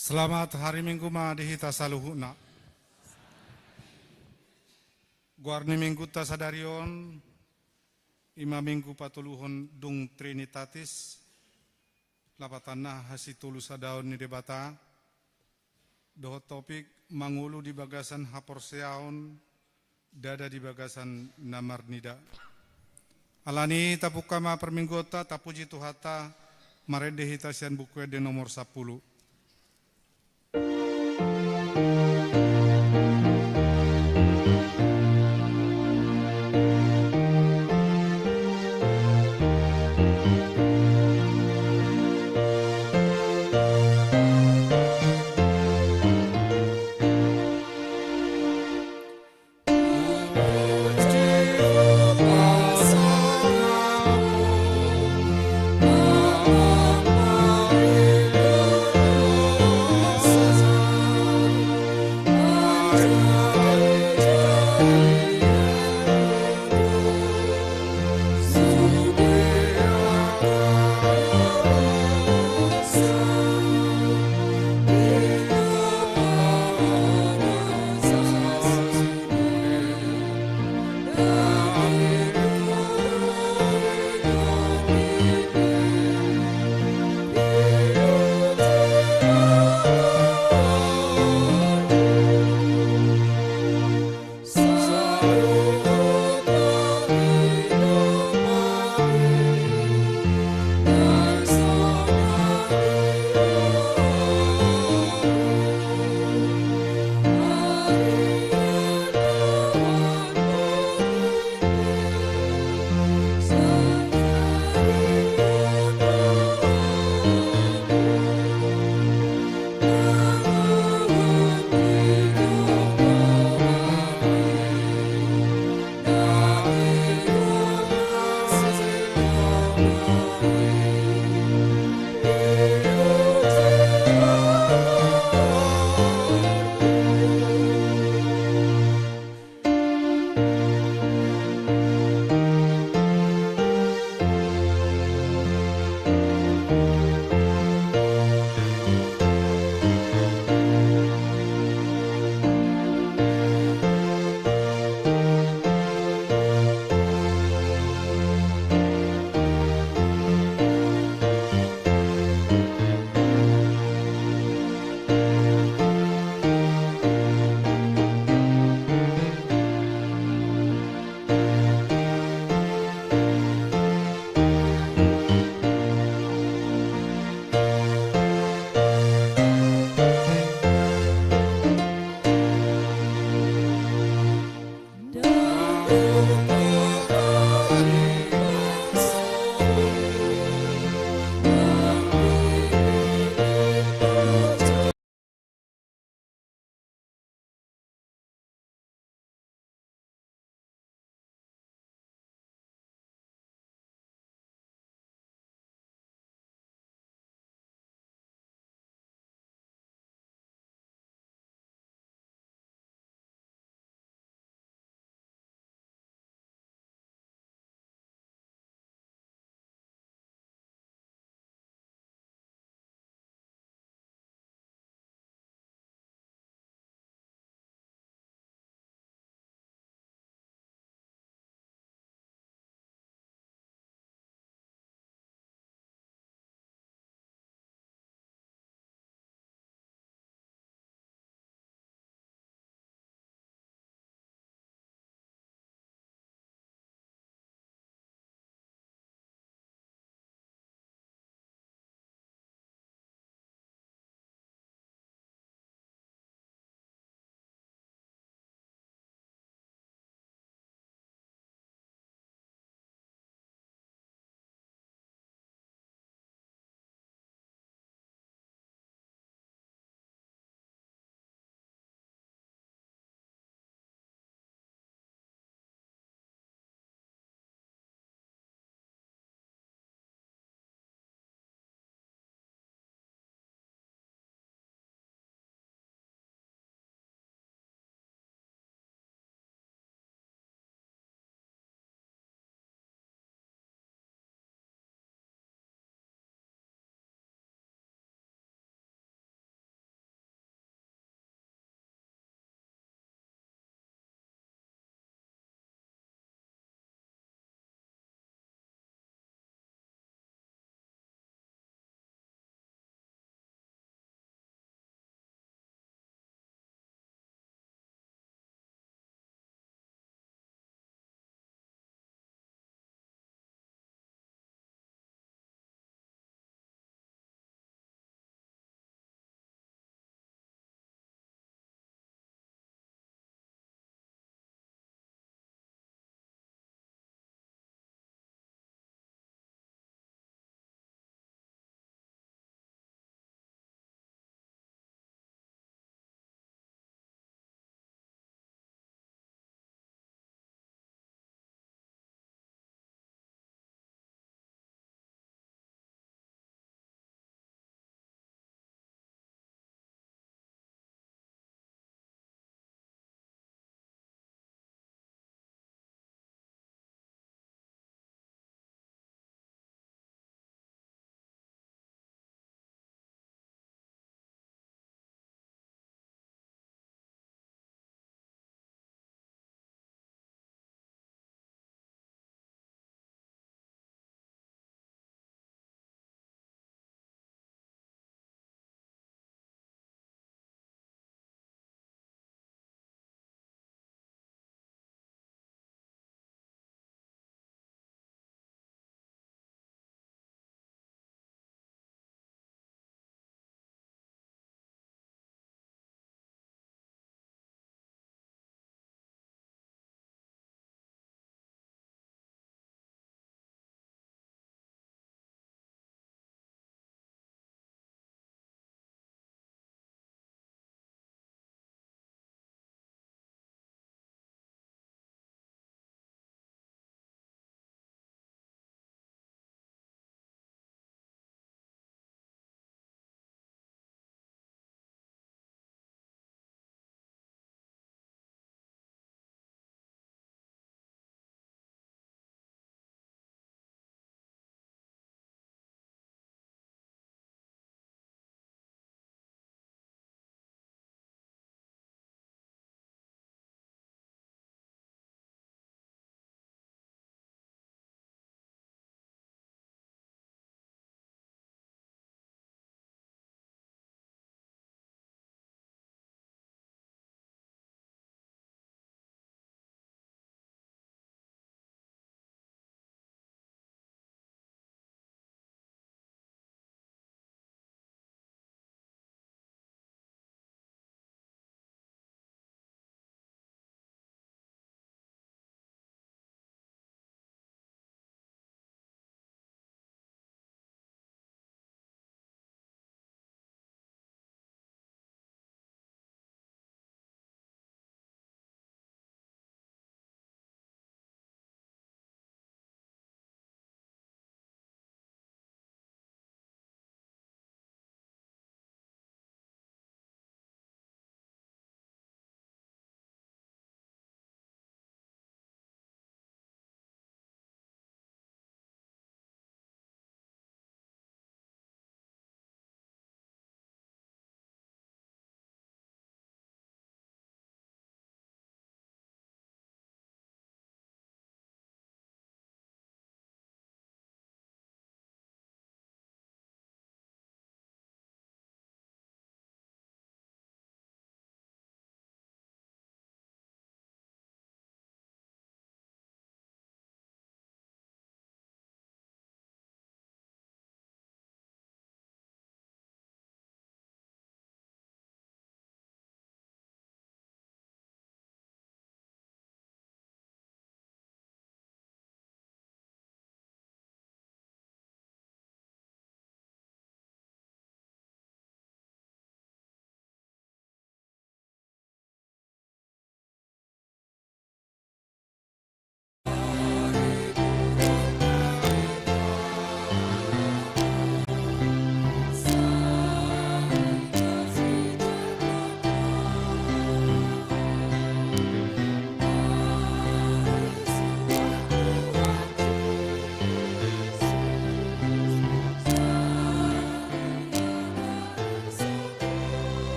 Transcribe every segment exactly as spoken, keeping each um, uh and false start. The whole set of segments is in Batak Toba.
Selamat hari Minggu ma di hita saluhutna. Goar ni Minggunta sadari on, i ma Minggu patoluhon dung Trinitatis, lapatanna hasitolusadaon ni Debata, dohot topik mangolu di bagasan haporseaon, ndada di bagasan na marnida. Alani i tapungka ma parmingguonta, tapuji Tuhanta, marende hita sian Buku Ende nomor sampulu.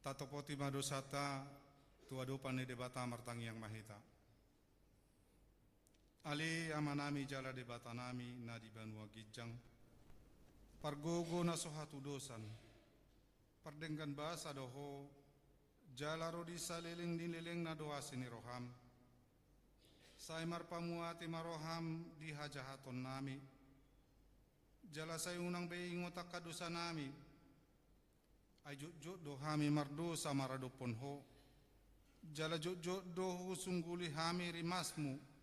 Tatopoti ma dosanta tu adopan ni Debata. Martangiang ma hita. Ale Amanami jala Debatanami na di banua ginjang, pargogo na so hatudosan, pardenggan basa do Ho, jala ro di saleleng ni lelengna do asi ni roham. Sai marpamuati ma roham di hajahatonnami, jala sai unang be ingot angka dosanami. Ai jotjot do hami mardosa maradophon Ho, jala jotjot do husungguli hami rimasmu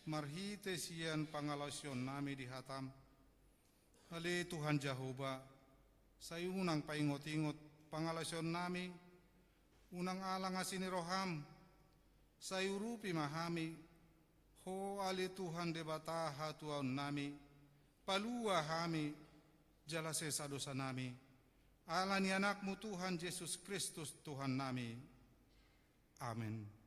marhite sian pangalaosionnami di hatam. Ale Tuhan Jahowa, sai unang paingotingot pangalaosionnami, unang alang asi ni roham, sai urupi ma hami, Ho ale Tuhan Debata hatuaonnami, palua hami, jala sesa dosanami, ala ni Anakmu Tuhan Jesus Kristus Tuhannami. Amen.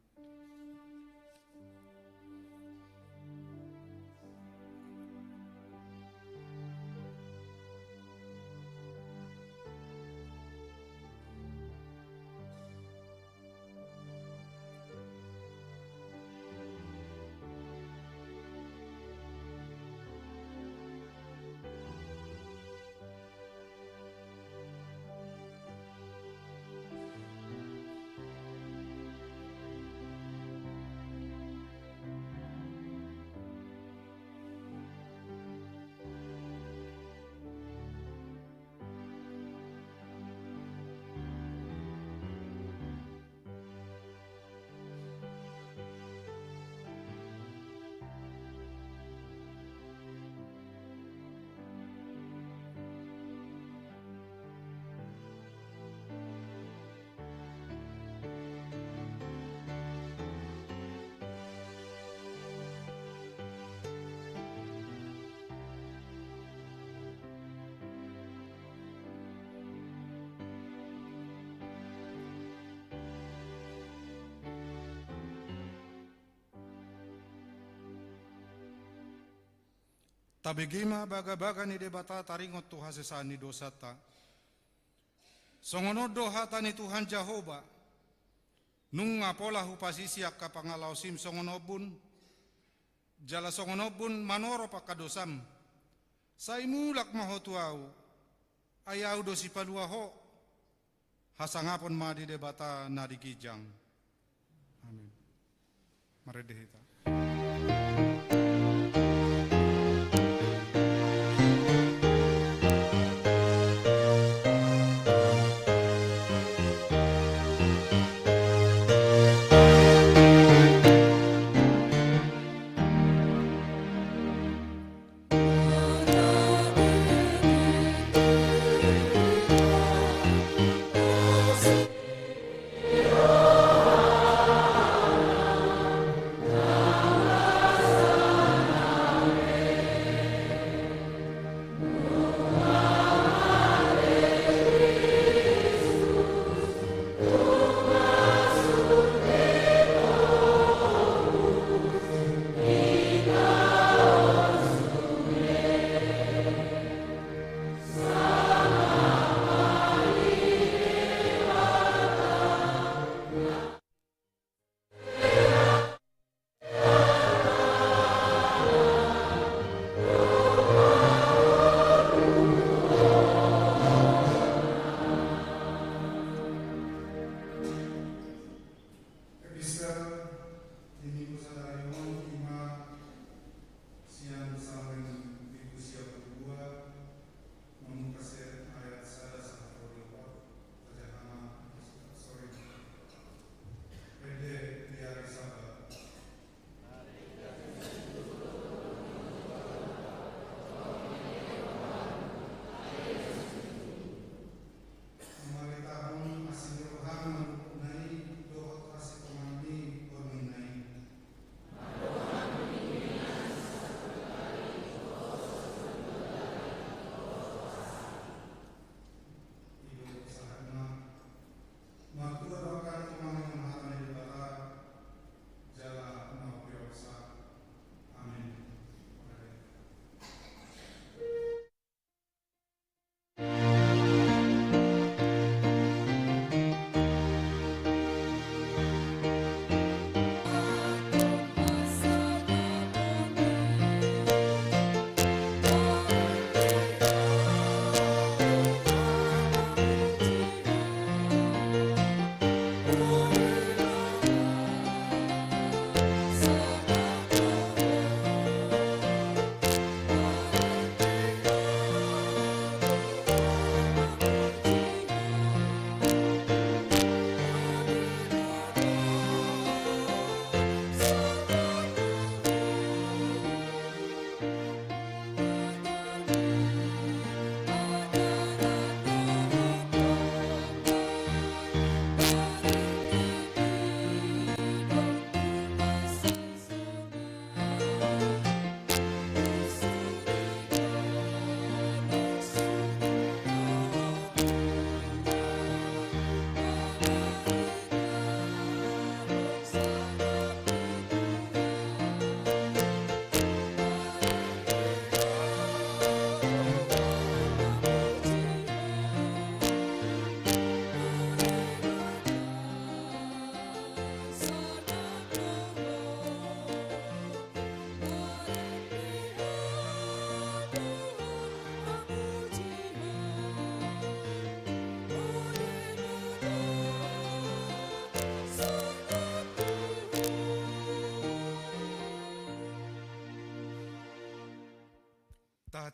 Tabege ma bagabaga ni Debata taringot tu hasesaan ni dosanta. Songon on do hata ni Tuhan Jahowa: Nunga pola hupasisi angka pangalaosim songon ombun, jala songon ombun manorop angka dosam. Sai mulak ma ho tu Ahu, ai Ahu do sipalua ho. Hasangapon ma di Debata na di ginjang. Amin. Marende hita.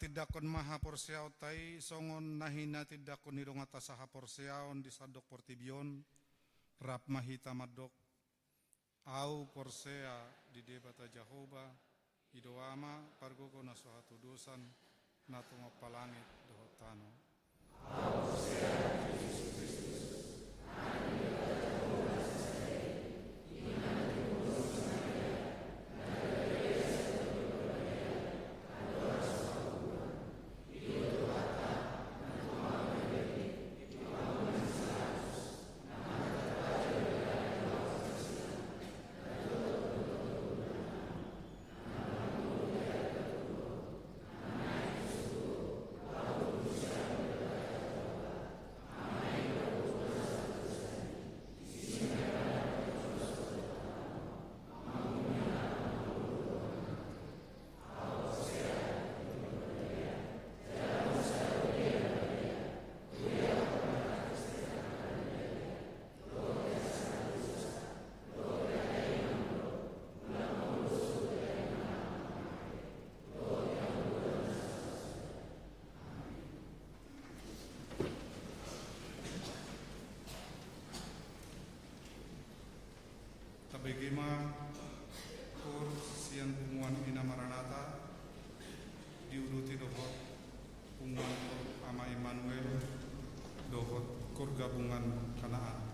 Tindangkon ma haporseaonta i songon na hinatindangkon ni donganta sahaporseaon di sandok portibi on, rap ma hita mandok: Ahu porsea di Debata Jahowa, i do Ama pargogo na so hatodosan, na tongampa langit dohot tano. Tabege ma koor sian punguan Ina Maranatha, diuduti dohot punguan koor Ama Immanuel dohot koor gabungan Kanaan.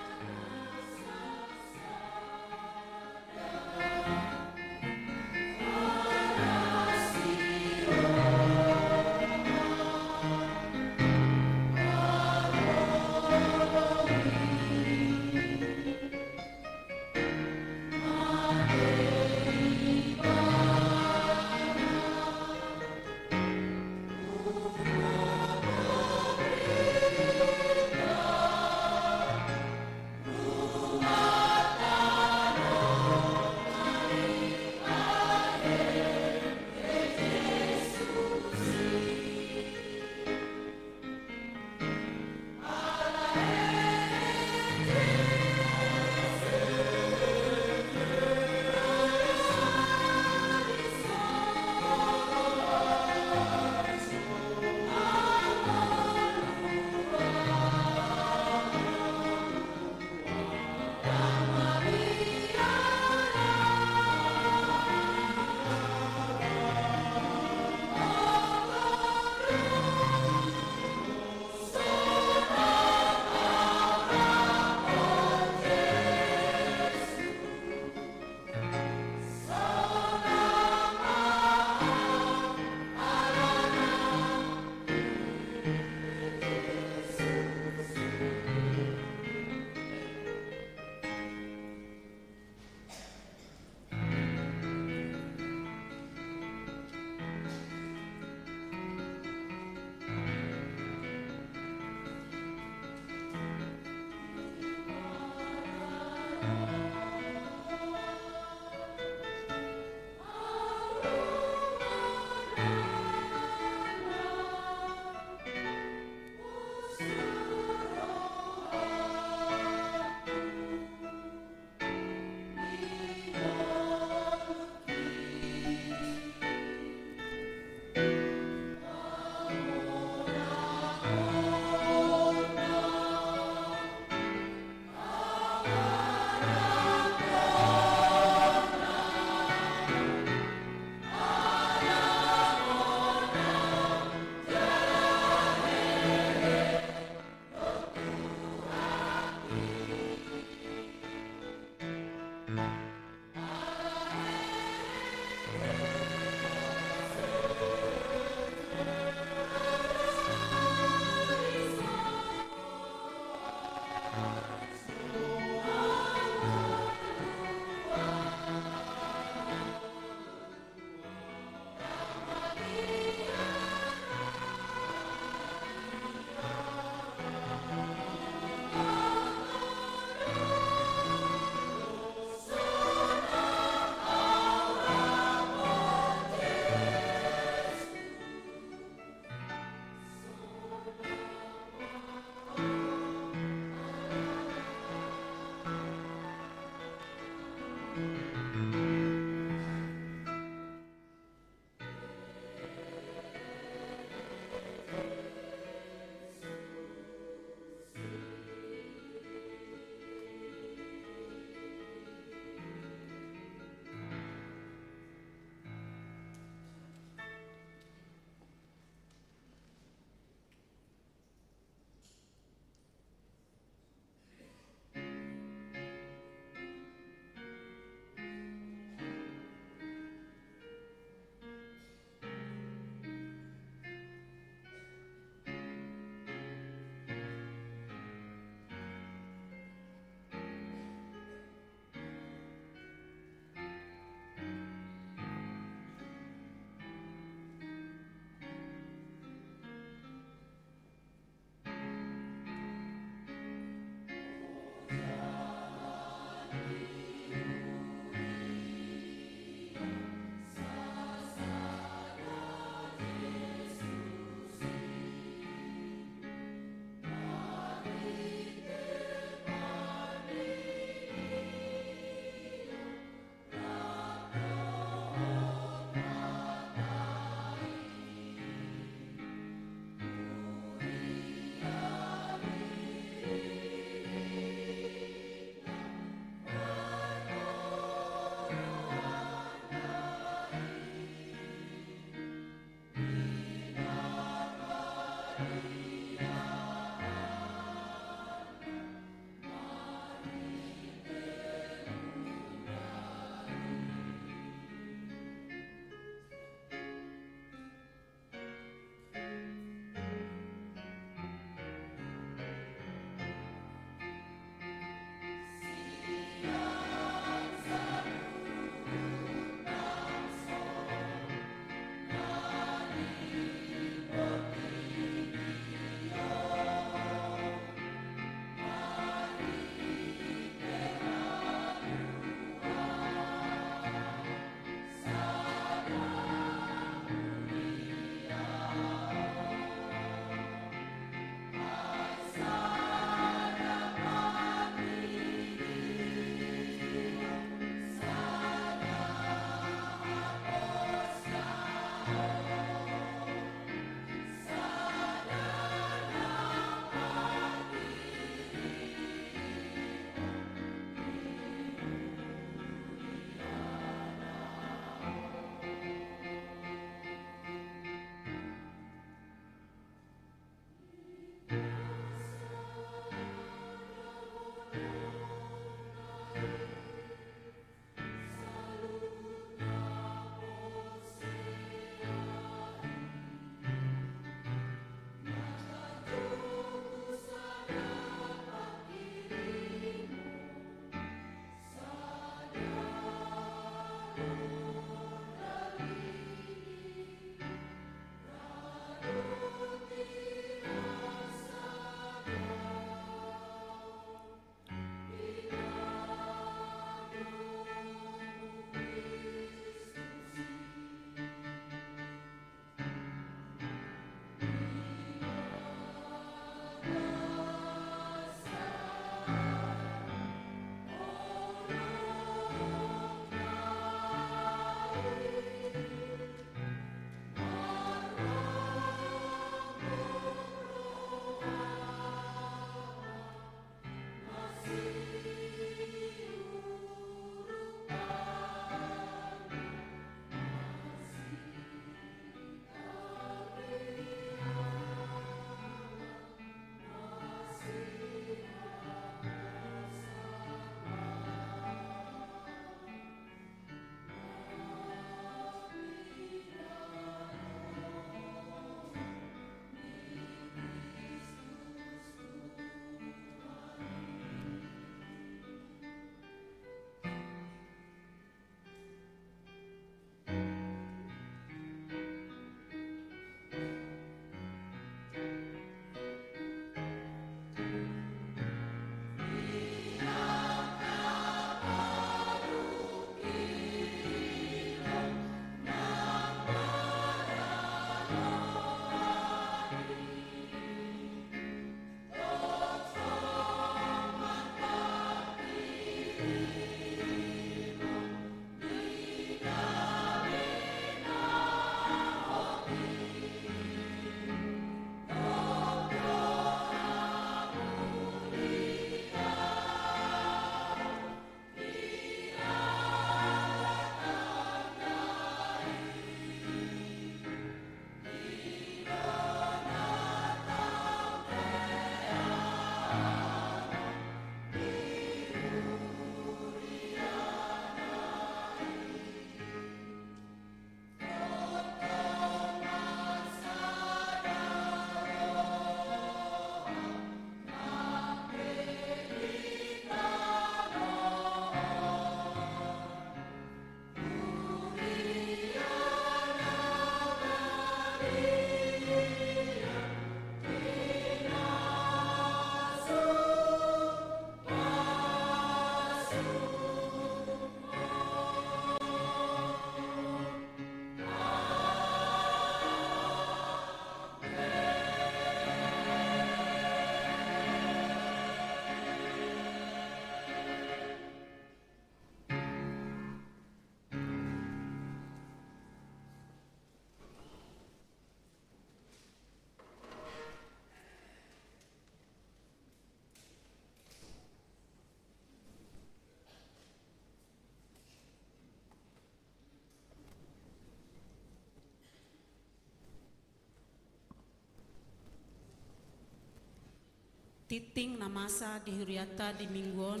Tingting na masa di hurianta di minggu on,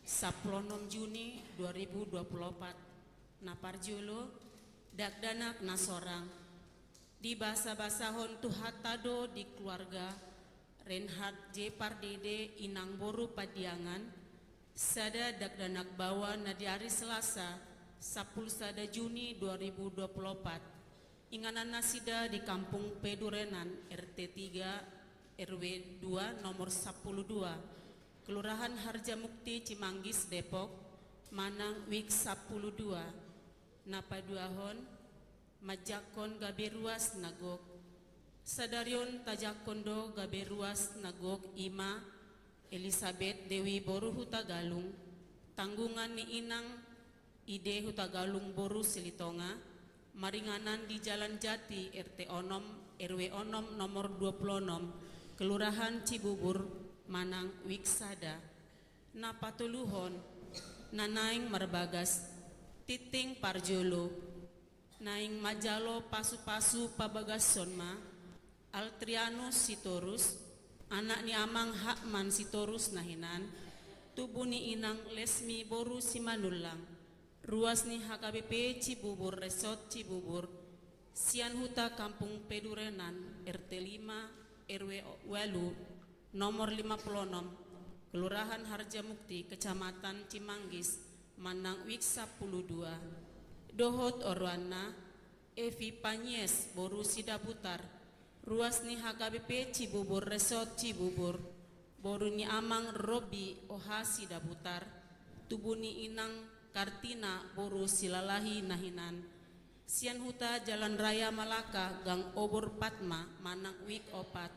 sampulu onom Juni dua ribu dua puluh opat. Na parjolo, dakdanak na sorang. Dibasabasahon Tuhanta do di keluarga Reinhard J Pardede, inang boru Pandiangan, sada dakdanak baoa na di ari Selasa, sampulu sada Juni dua ribu dua puluh opat. Inganan nasida di Kampung Pedurenan, R T tiga, R W dua, nomor sampulu dua, Kelurahan Harjamukti, Cimanggis, Depok, manang wijk sampulu dua. Na paduahon, manjangkon gabe ruas na gok. Sadari on tajangkon do gabe ruas na gok, i ma Elisabet Dewi boru Hutagalung, tanggungan ni inang Ide Hutagalung boru Silitonga, maringanan di Jalan Jati, R T onom, R W onom, nomor dua puluh onom, Kelurahan Cibubur, manang wijk sada. Na patoluhon, na naeng marbagas, tingting parjolo, naeng manjalo pasupasu pabagason ma Altrianus Sitorus, anak ni amang Hakman Sitorus na hinan, tubu ni inang Lesmi boru Simanullang, ruas ni H K B P Cibubur, Resort Cibubur, sian huta Kampung Pedurenan, R T lima, R W ualu, nomor lima puluh onom, Kelurahan Harjamukti, Kecamatan Cimanggis, manang wijk sampulu dua. Dohot oroanna, Evi Panies boru Sidabutar, ruas ni H K B P Cibubur, Resort Cibubur, boru ni amang Robi Oha Sidabutar, tubu ni inang Kartina boru Silalahi na hinan, sian huta Jalan Raya Malaka, Gang Obor Patma, manang wijk opat.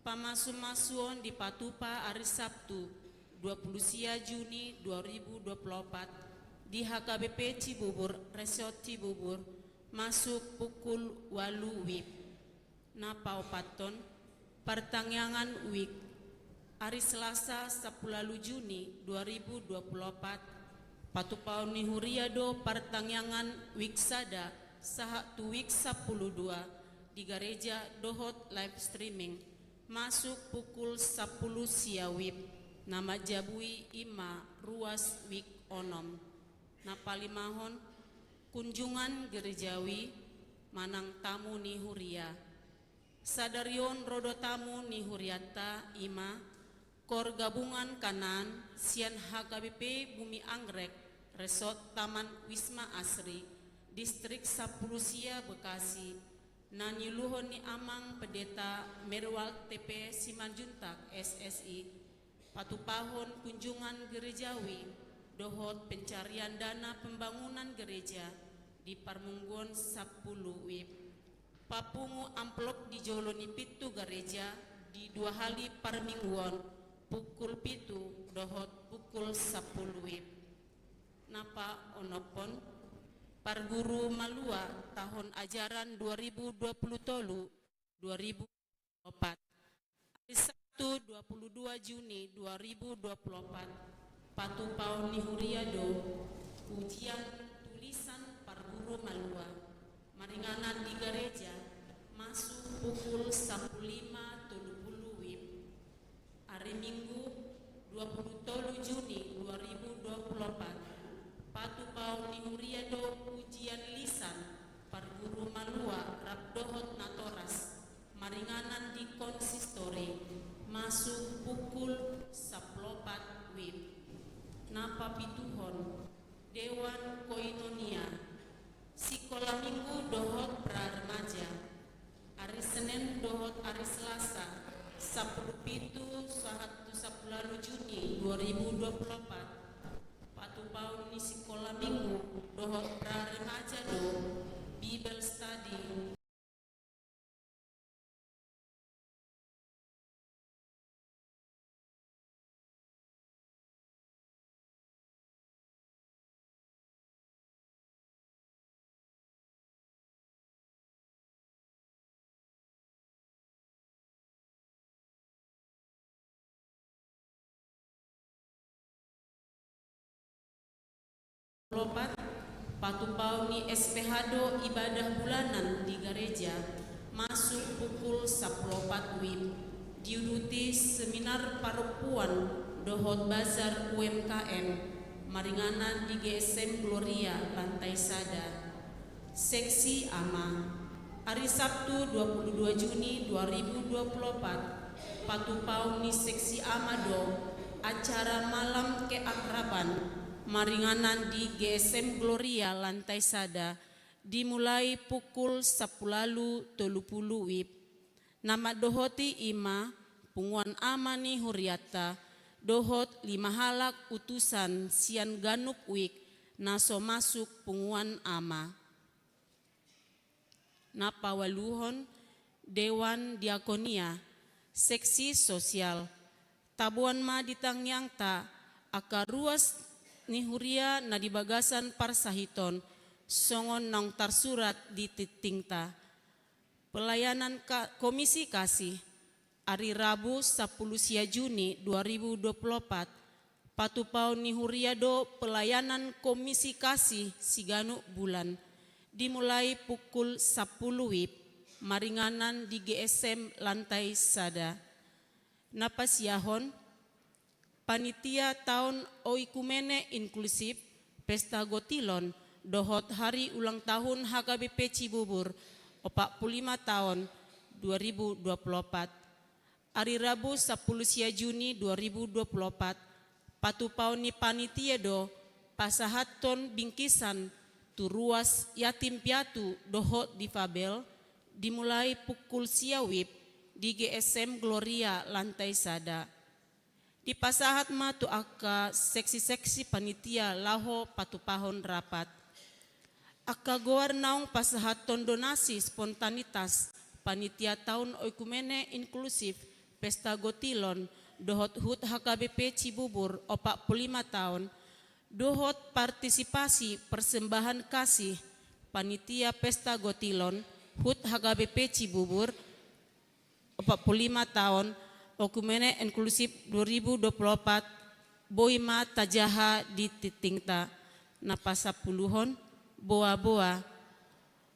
Pamasumasuon dipatupa ari Sabtu, dua puluh sia Juni dua ribu dua puluh opat, di H K B P Cibubur, Resort Cibubur, masuk pukul ualu wib. Na paopathon, partangiangan wijk. Ari Selasa, sampulu ualu Juni dua ribu dua puluh opat, patupaon ni huria do partangiangan wijk sada sahat tu wijk sampulu dua di gareja dohot live streaming, masuk pukul sampulu sia wib, na manjabui i ma ruas wijk onom. Na palimahon, kunjungan gerejawi manang tamu ni huria. Sadari on ro do tamu ni hurianta, i ma Kor Gabungan Kanaan sian H K B P Bumi Anggrek, Resort Taman Wisma Asri, Distrik sampulu sia Bekasi, na niuluhon ni Amang Pendeta Merwald T P Simanjuntak, S S I, patupahon kunjungan gerejawi dohot pencarian dana pembangunan gereja di parmingguon sampulu wib. Papungu amplop di jolo ni pintu gareja di dua hali parmingguon, pukul pitu dohot pukul sampulu wib. Na paonomhon, parguru malua tahun ajaran dua ribu dua puluh tolu dua ribu dua puluh opat. Ari Sabtu, dua puluh dua Juni dua ribu dua puluh opat, patupaon ni huria do ujian tulisan parguru malua, maringanan di gareja, masuk pukul sampulu lima tolu puluh wib. Ari Minggu, dua puluh tolu Juni dua ribu dua puluh opat, patupaon ni huria do ujian lisan parguru malua rap dohot natoras, maringanan di konsistori, masuk pukul sampulu opat wib. Na papituhon, Dewan Koinonia, sikola Minggu dohot pra remaja, ari Senen dohot ari Selasa, sampulu pitu sahat tu sampulu ualu Juni dua ribu dua puluh opat, patupaon ni sikola Minggu dohot pra remaja do Bible Study. Pukul opat, patupaon ni S P H do ibadah bulanan di gareja, masuk pukul sampulu opat wib. Diuduti seminar parompuan dohot bazar U M K M maringanan di G S M Gloria lantai sada. Seksi Ama. Ari Sabtu dua puluh dua Juni dua ribu dua puluh opat, patupaon ni Seksi Ama do acara malam keakraban maringanan di G S M Gloria lantai sada, dimulai pukul sampulu ualu tolu pulu WIB. Na mandohoti i ma punguan ama ni hurianta dohot lima halak utusan sian ganup wik na so masuk punguan ama. Na paualuhon, Dewan Diakonia, Seksi Sosial. Taboan ma di tangiangta angka ruas ni huria na di bagasan parsahiton, songon naung tarsurat di tingtingta. Pelayanan ka-, Komisi Kasih. Ari Rabu sampulu sia Juni dua ribu dua puluh opat, patupaon ni huria do pelayanan Komisi Kasih siganup bulan, dimulai pukul sampulu WIB, maringanan di G S M lantai sada. Na pasiahon, panitia taon oikumene inklusif, pesta gotilon, dohot hari ulang tahun H K B P Cibubur, opat pulu lima taon, dua ribu dua puluh opat. Ari Rabu sampulu sia Juni dua ribu dua puluh opat, patupaon ni panitia do pasahathon bingkisan tu ruas yatim piatu dohot difabel, dimulai pukul sia WIB di G S M Gloria lantai sada. Dipasahat ma tu angka seksi-seksi panitia laho patupahon rapat. Angka goar naung pasahathon donasi spontanitas panitia taon oikumene inklusif pesta gotilon dohot hut H K B P Cibubur opat pulu lima taon, dohot partisipasi persembahan kasih panitia pesta gotilon hut H K B P Cibubur opat pulu lima taon, oikumene inklusif dua ribu dua puluh opat, boi ma tajaha di tingtingta. Na pasampuluhon, boa-boa.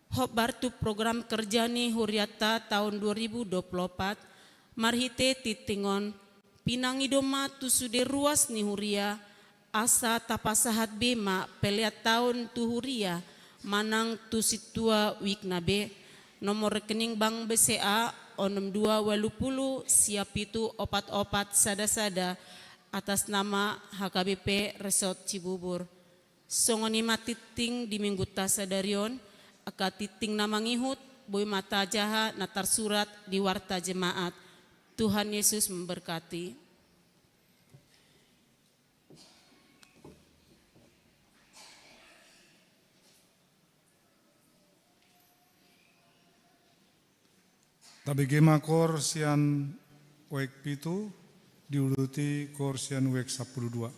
Hombar tu program kerja ni hurianta taon dua ribu dua puluh opat, marhite tingting on, pinangido ma tu sude ruas ni huria, asa tapasahat be ma pelean taon tu huria manang tu sintua wikna be. Nomor rekening Bank B C A onom dua ualu pulu sia pitu opat opat sada sada, atas nama H K B P Resort Cibubur. Songon i ma tingting di minggunta sadari on, angka tingting na mangihut, boi ma tajaha na tarsurat di warta jemaat. Tuhan Yesus memberkati. Tabege ma koor sian wijk pitu, diuduti koor sian wijk sampulu dua.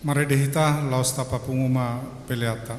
Marende hita laos tapapungu ma peleanta.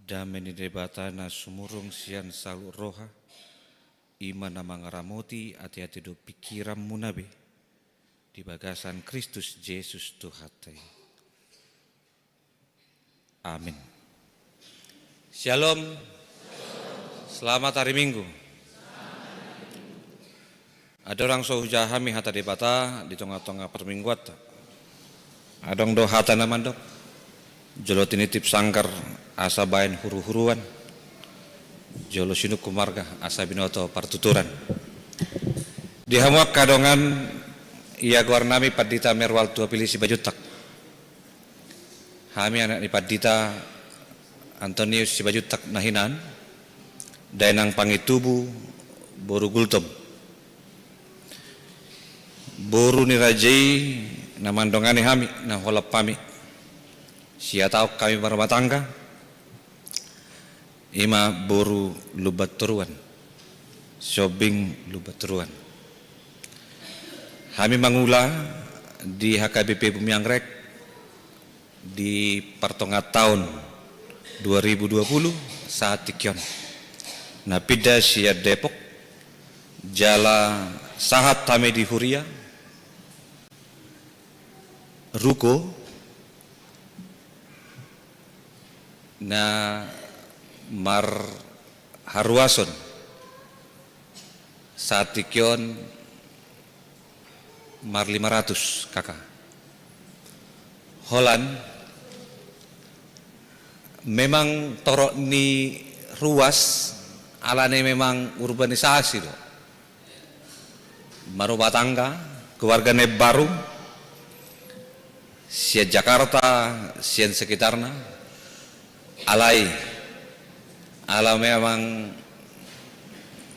Dame ni Debata na sumurung sian saluhut roha, i ma na mangaramoti ateate dohot pingkiranmuna be di bagasan Kristus Jesus Tuhanta i. Amin. Syalom. Selamat hari Minggu. Andorang so hujaha hami hata Debata di tongatonga parmingguanta, adong do hata na mandok: Jolo tinitip sanggar asa baen huruhuruan, jolo sinungkun marga asa binoto partuturan. Di hamu angka dongan, ia goarnami Pandita Merwal Tuapili Sibajuntak. Hami anak ni Pandita Antonius Sibajuntak na hinan, dainang Pangitubu, boru Gultom. Boru ni raja i na mandongani hami, na huolap hami. Sia taon hami marrumah tangga, i ma boru Lumbantoruan, Sihombing Lumbantoruan. Hami mangula di H K B P Bumi Anggrek di partongaan taon dua ribu dua puluh sahat tingki on. Na pinda sian Depok, jala sahat hami di huria, ruko na marharuason saat tingki on marlima ratus K K. Holan memang torop ni ruas, alani memang urbanisasi do. Marrumah tangga, keluarga na baru, sian Jakarta, sian sekitarna, alai ala memang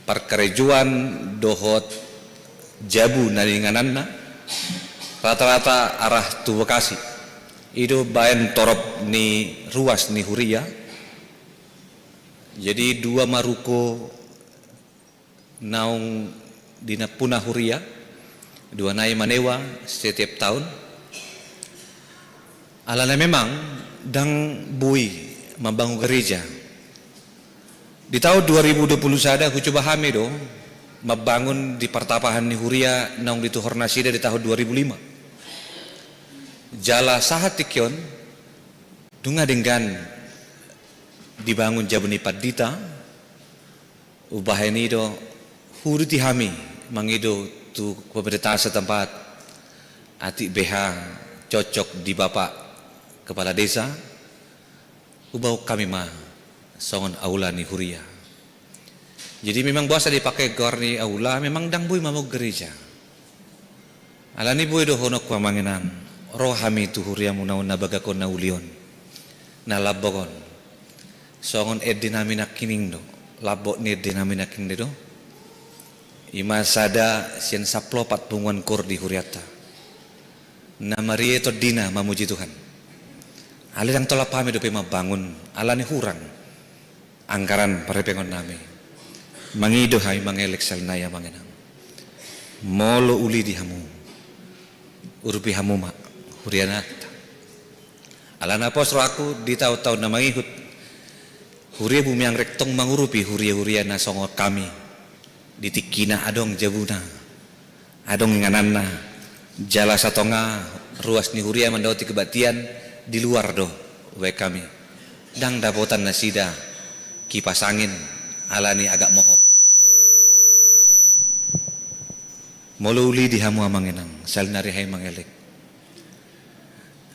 parkarejoan dohot jabu na niingananna, rata-rata arah tu Bekasi. I do baen torop ni ruas ni huria. Jadi dua ma ruko naung dinampuna huria, dua nai manewa setiap taon. Alana memang ndang boi mambangun gereja. Di taon dua ribu dua puluh sada hucoba hami do mambangun di partapahan ni huria naung dituhor nasida di taon dua ribu lima. Jala sahat tingki on, nunga denggan dibangun jabu ni pandita, umbahen i do huuduti hami mangido tu pemerintah setempat, atik B H cocok di Bapak Kepala Desa, hubahen hami ma songon aula ni huria. Jadi memang boasa dipake goar ni aula, memang ndang boi mambangun gereja. Alani boi dohononku amang inang, ro hami tu huriamu naung na bagak on na uli on, na lambok on. Songon ende nami nangkining do, lambok ni ende nami nangkining do. I ma sada sian sampulu opat punguan koor di hurianta. Na maria tondina mamuji Tuhan. Alai ndang tolap hami dope mambangun, alani hurang anggaran parhepengon nami. Mangido hami mangelek sahali nai amang inang. Molo uli di hamu, urupi hamu ma hurianta. Alana pos rohangku di taon-taon na mangihut, huria Bumi Anggrek tong mangurupi huria-huria na songon hami. Di tingkina adong jabuna, adong ingananna, jala satonga ruas ni huria mandaoti kebaktian di luar do, baen hami. Ndang dapotan nasida kipas angin, alani agak mohop. Molo uli di hamu amang inang, sahali nari hami mangelek.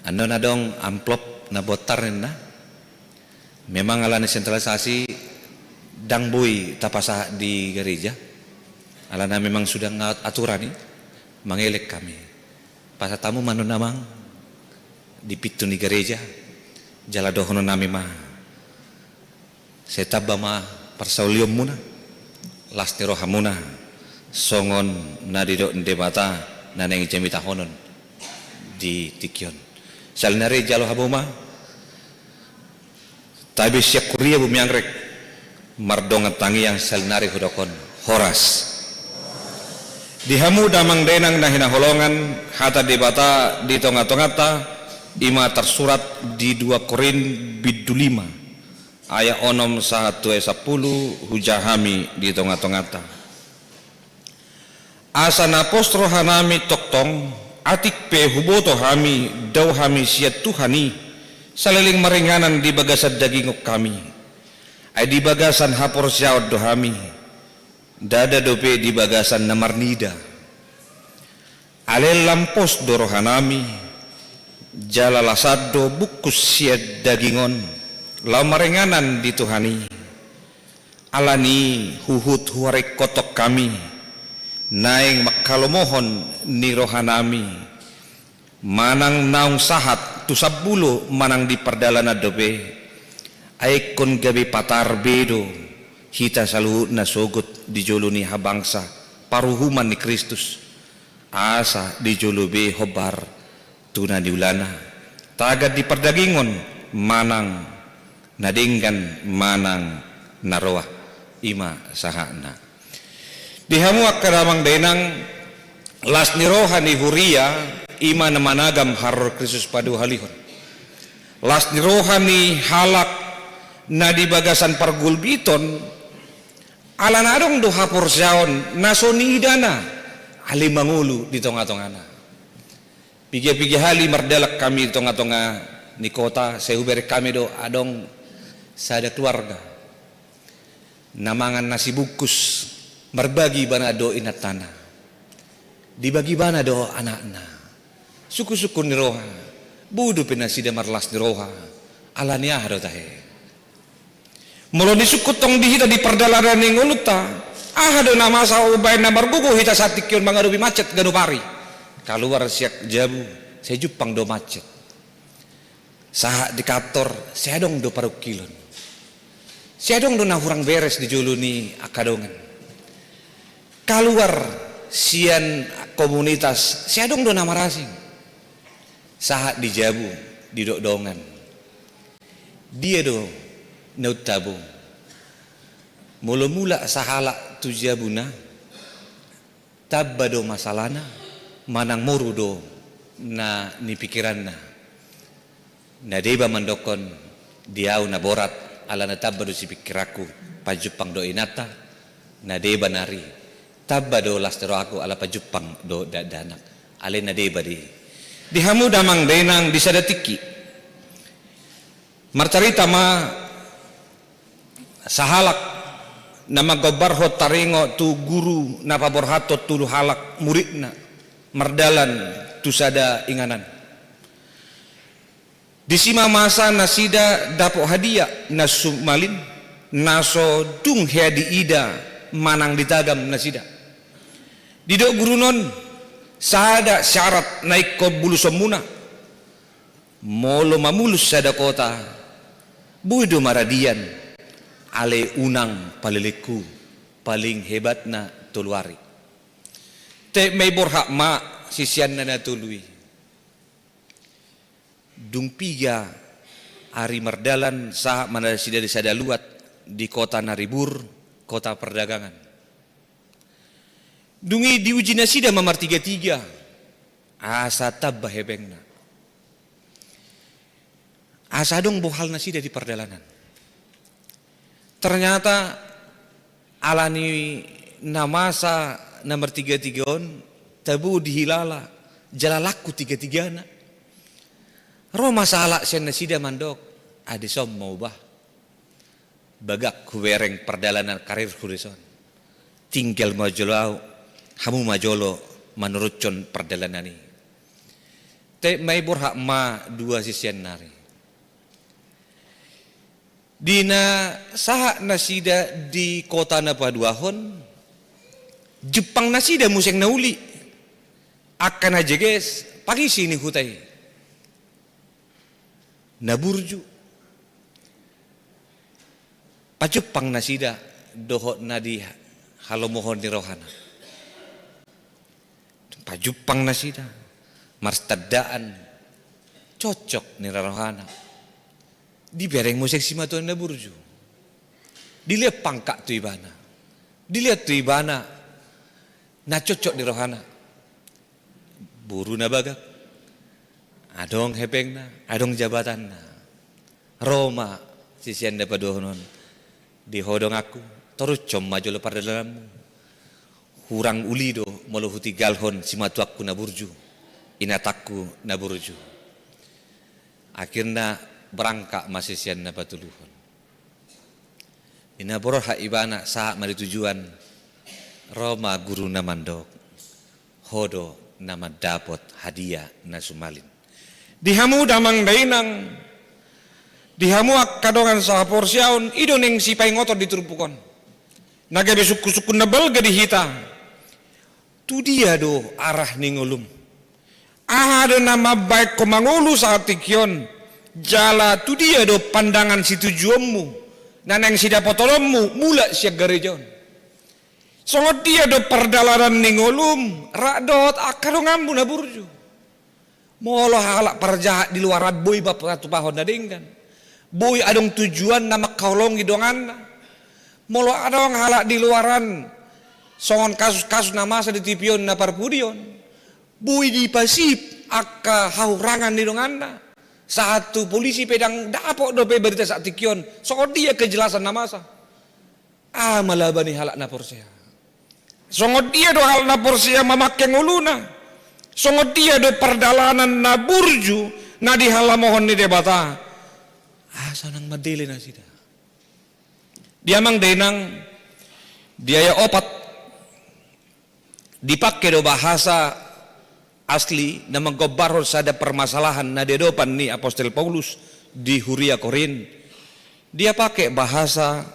Annon adong amplop na bontar ninna. Memang alani sentralisasi ndang boi tapasahat di gareja, alana memang sudah nga aturan i, mangelek hami. Pasahat hamu ma annon amang di pintu ni gareja, jala dohonon nami ma, sai tamba ma parsaulionmuna, las ni rohamuna, songon na didok ni Debata na naeng jamitahonon di tingki on. Sahali nari jalo hamu ma, tabe sian huria Bumi Anggrek, mardongan tangiang sahali nari hudok on, horas. Di hamu damang dainang na hinaholongan, hata Debata di tongatonganta, i ma tarsurat di dua Korint bindu lima, ayat onom sahat tu ayat sampulu, hujaha hami di tongatonganta. Asa na pos rohanami tongtong, atik pe huboto hami, dao hami sian Tuhan i, saleleng maringanan di bagasan dagingon hami. Ai di bagasan haporseaon do hami, ndada dope di bagasan na marnida. Alai lam pos do rohanami, jala lasan do bungkus sian daging on, laho maringanan di Tuhan i. Alani i huhut huharingkothon hami, naeng manghalomohon ni rohanami, manang naung sahat tu sambulo manang di pardalanan dope, ai ingkon gabe patar be do hita saluhutna sogot di jolo ni habangsa paruhuman ni Kristus, asa di jolo be hombar tu na niulana, tagan di pardagingon manang na denggan manang na roa, i ma sahatna. Di hamu angka damang dainang, las ni roha ni huria, i ma na managam haroro Kristus paduahalihon. Las ni roha ni halak na di bagasan pargulmiton, alana adong do haporseaon na so niidana, alai mangolu di tongatongana. Piga-piga hali mardalan hami di tongatonga ni kota, sai hubereng hami do adong sada keluarga na mangan nasi bungkus, marbagi ibana dohot inantana. Dibagi ibana dohot anakna. Sungkunsungkun ni roha, boi dope nasida marlas ni roha, alani aha do tahe? Molo disungkun tong di hita di pardalanan ni ngolunta, aha do na masa umbahen na margogo hita sahat tingki on mangadopi macet ganup ari? Kaluar sian jabu, sai jumpang do macet. Sahat di kantor, sai adong do parungkilon. Sai adong do na hurang beres di jolo ni angka dongan. Kaluar sian komunitas, sai adong do na marasing. Sahat di jabu, didok dongan. Dia do na untabung? Molo mulak sahalak tu jabuna, tamba do masalana, manang moru do na ni pikiranna? Na deba mandokkon, di au na borat, alana tamba do sipikkiranku, pajumpang do inanta. Na deba nari, tamba do las ni rohaku, ala pajumpang do dakdanak. Alai na deba do i. Di hamu damang dainang di sada tingki, marcarita ma sahalak na manggombarhon taringot tu guru na paborhathon tolu halak muridna mardalan tu sada inganan. Disi ma masa nasida dapot hadiah na sumalin, na so dung hea diida manang ditagam nasida. Didok guruna on, sada syarat na ingkon bulusonmuna. Molo mamulus sada kota, boi do maradian, alai unang palelenghu, paling hebatna tolu ari. Tahe ma i borhat ma siseanna na tolu i. Dung piga ari mardalan sahat ma nasida di sada luat di kota na ribur, kota pardagangan. Dung i diuji nasida ma martigatiga, asa tamba hepengna. Asa adong bohal nasida di pardalanan. Ternyata alani na masa na martigatiga on, tabo dihilala jala langku tigatigana. Ro ma sahalak sian nasida mandok, ah, dison ma au bah. Bagak hubereng pardalanan karirhu dison. Tinggal ma jolo au, hamu ma jolo manuruthon pardalanan i. Tahe ma i borhat ma dua sisean nari. Di na sahat nasida di kota na paduahon, jumpang nasida muse na uli, angka na jeges, pangisi ni huta i. Na burju. Pajumpang nasida dohot na di halomohon ni rohana. Pajumpang nasida, martandaan cocok ni rohana. Dibereng muse simatua na burju. Dilehon pangkat tu ibana. Dilehon tu ibana na cocok di rohana. Boru na bagak. Adong hepengna, adong jabatanna. Ro ma sisean na paduahon on. Di ho donganku, torushon ma jolo pardalananmu. Hurang uli do molo hutinggalhon simatuangku na burju, inatangku na burju. Akhirna berangkat ma sisean na patoluhon. Di na borhat ibana sahat ma di tujuan, ro ma guruna mandok, ho do na mandapot hadiah na sumalin. Di hamu damang dainang, di hamu angka dongan sahaporseaon, i do naeng sipaingoton di turpuk on. Na gabe sungkun-sungkun na balga di hita. Tu dia do arah ni ngolum? Aha do na mambahen ho mangolu saat tingki on? Jala tu dia do pandangan situjuonmu na naeng sidapotononmu mulak sian gareja on? Songon dia do pardalanan ni ngolum rap dohot angka donganmu na burju? Molo halak parjahat di luaran boi ma patupahon na denggan. Boi adong tujuanna mangkaholongi donganna. Molo adong halak di luaran songon kasus-kasus na masa di T V on na parpudi on, boi dipasip angka hahurangan ni donganna. Sahat tu polisi pe ndang dapot dope barita saat tingki on songon dia kejelasan na masa. Aha ma laba ni halak na porsea? Songon dia do halak na porsea mamangke ngoluna? Songon dia do pardalanan na burju na dihalomohon ni Debata? Asa unang mandele nasida. Di amang dainang, di ayat opat dipangke do bahasa asli na manggombarhon sada permasalahan na diadopan ni apostel Paulus di huria Korint. Dia pake bahasa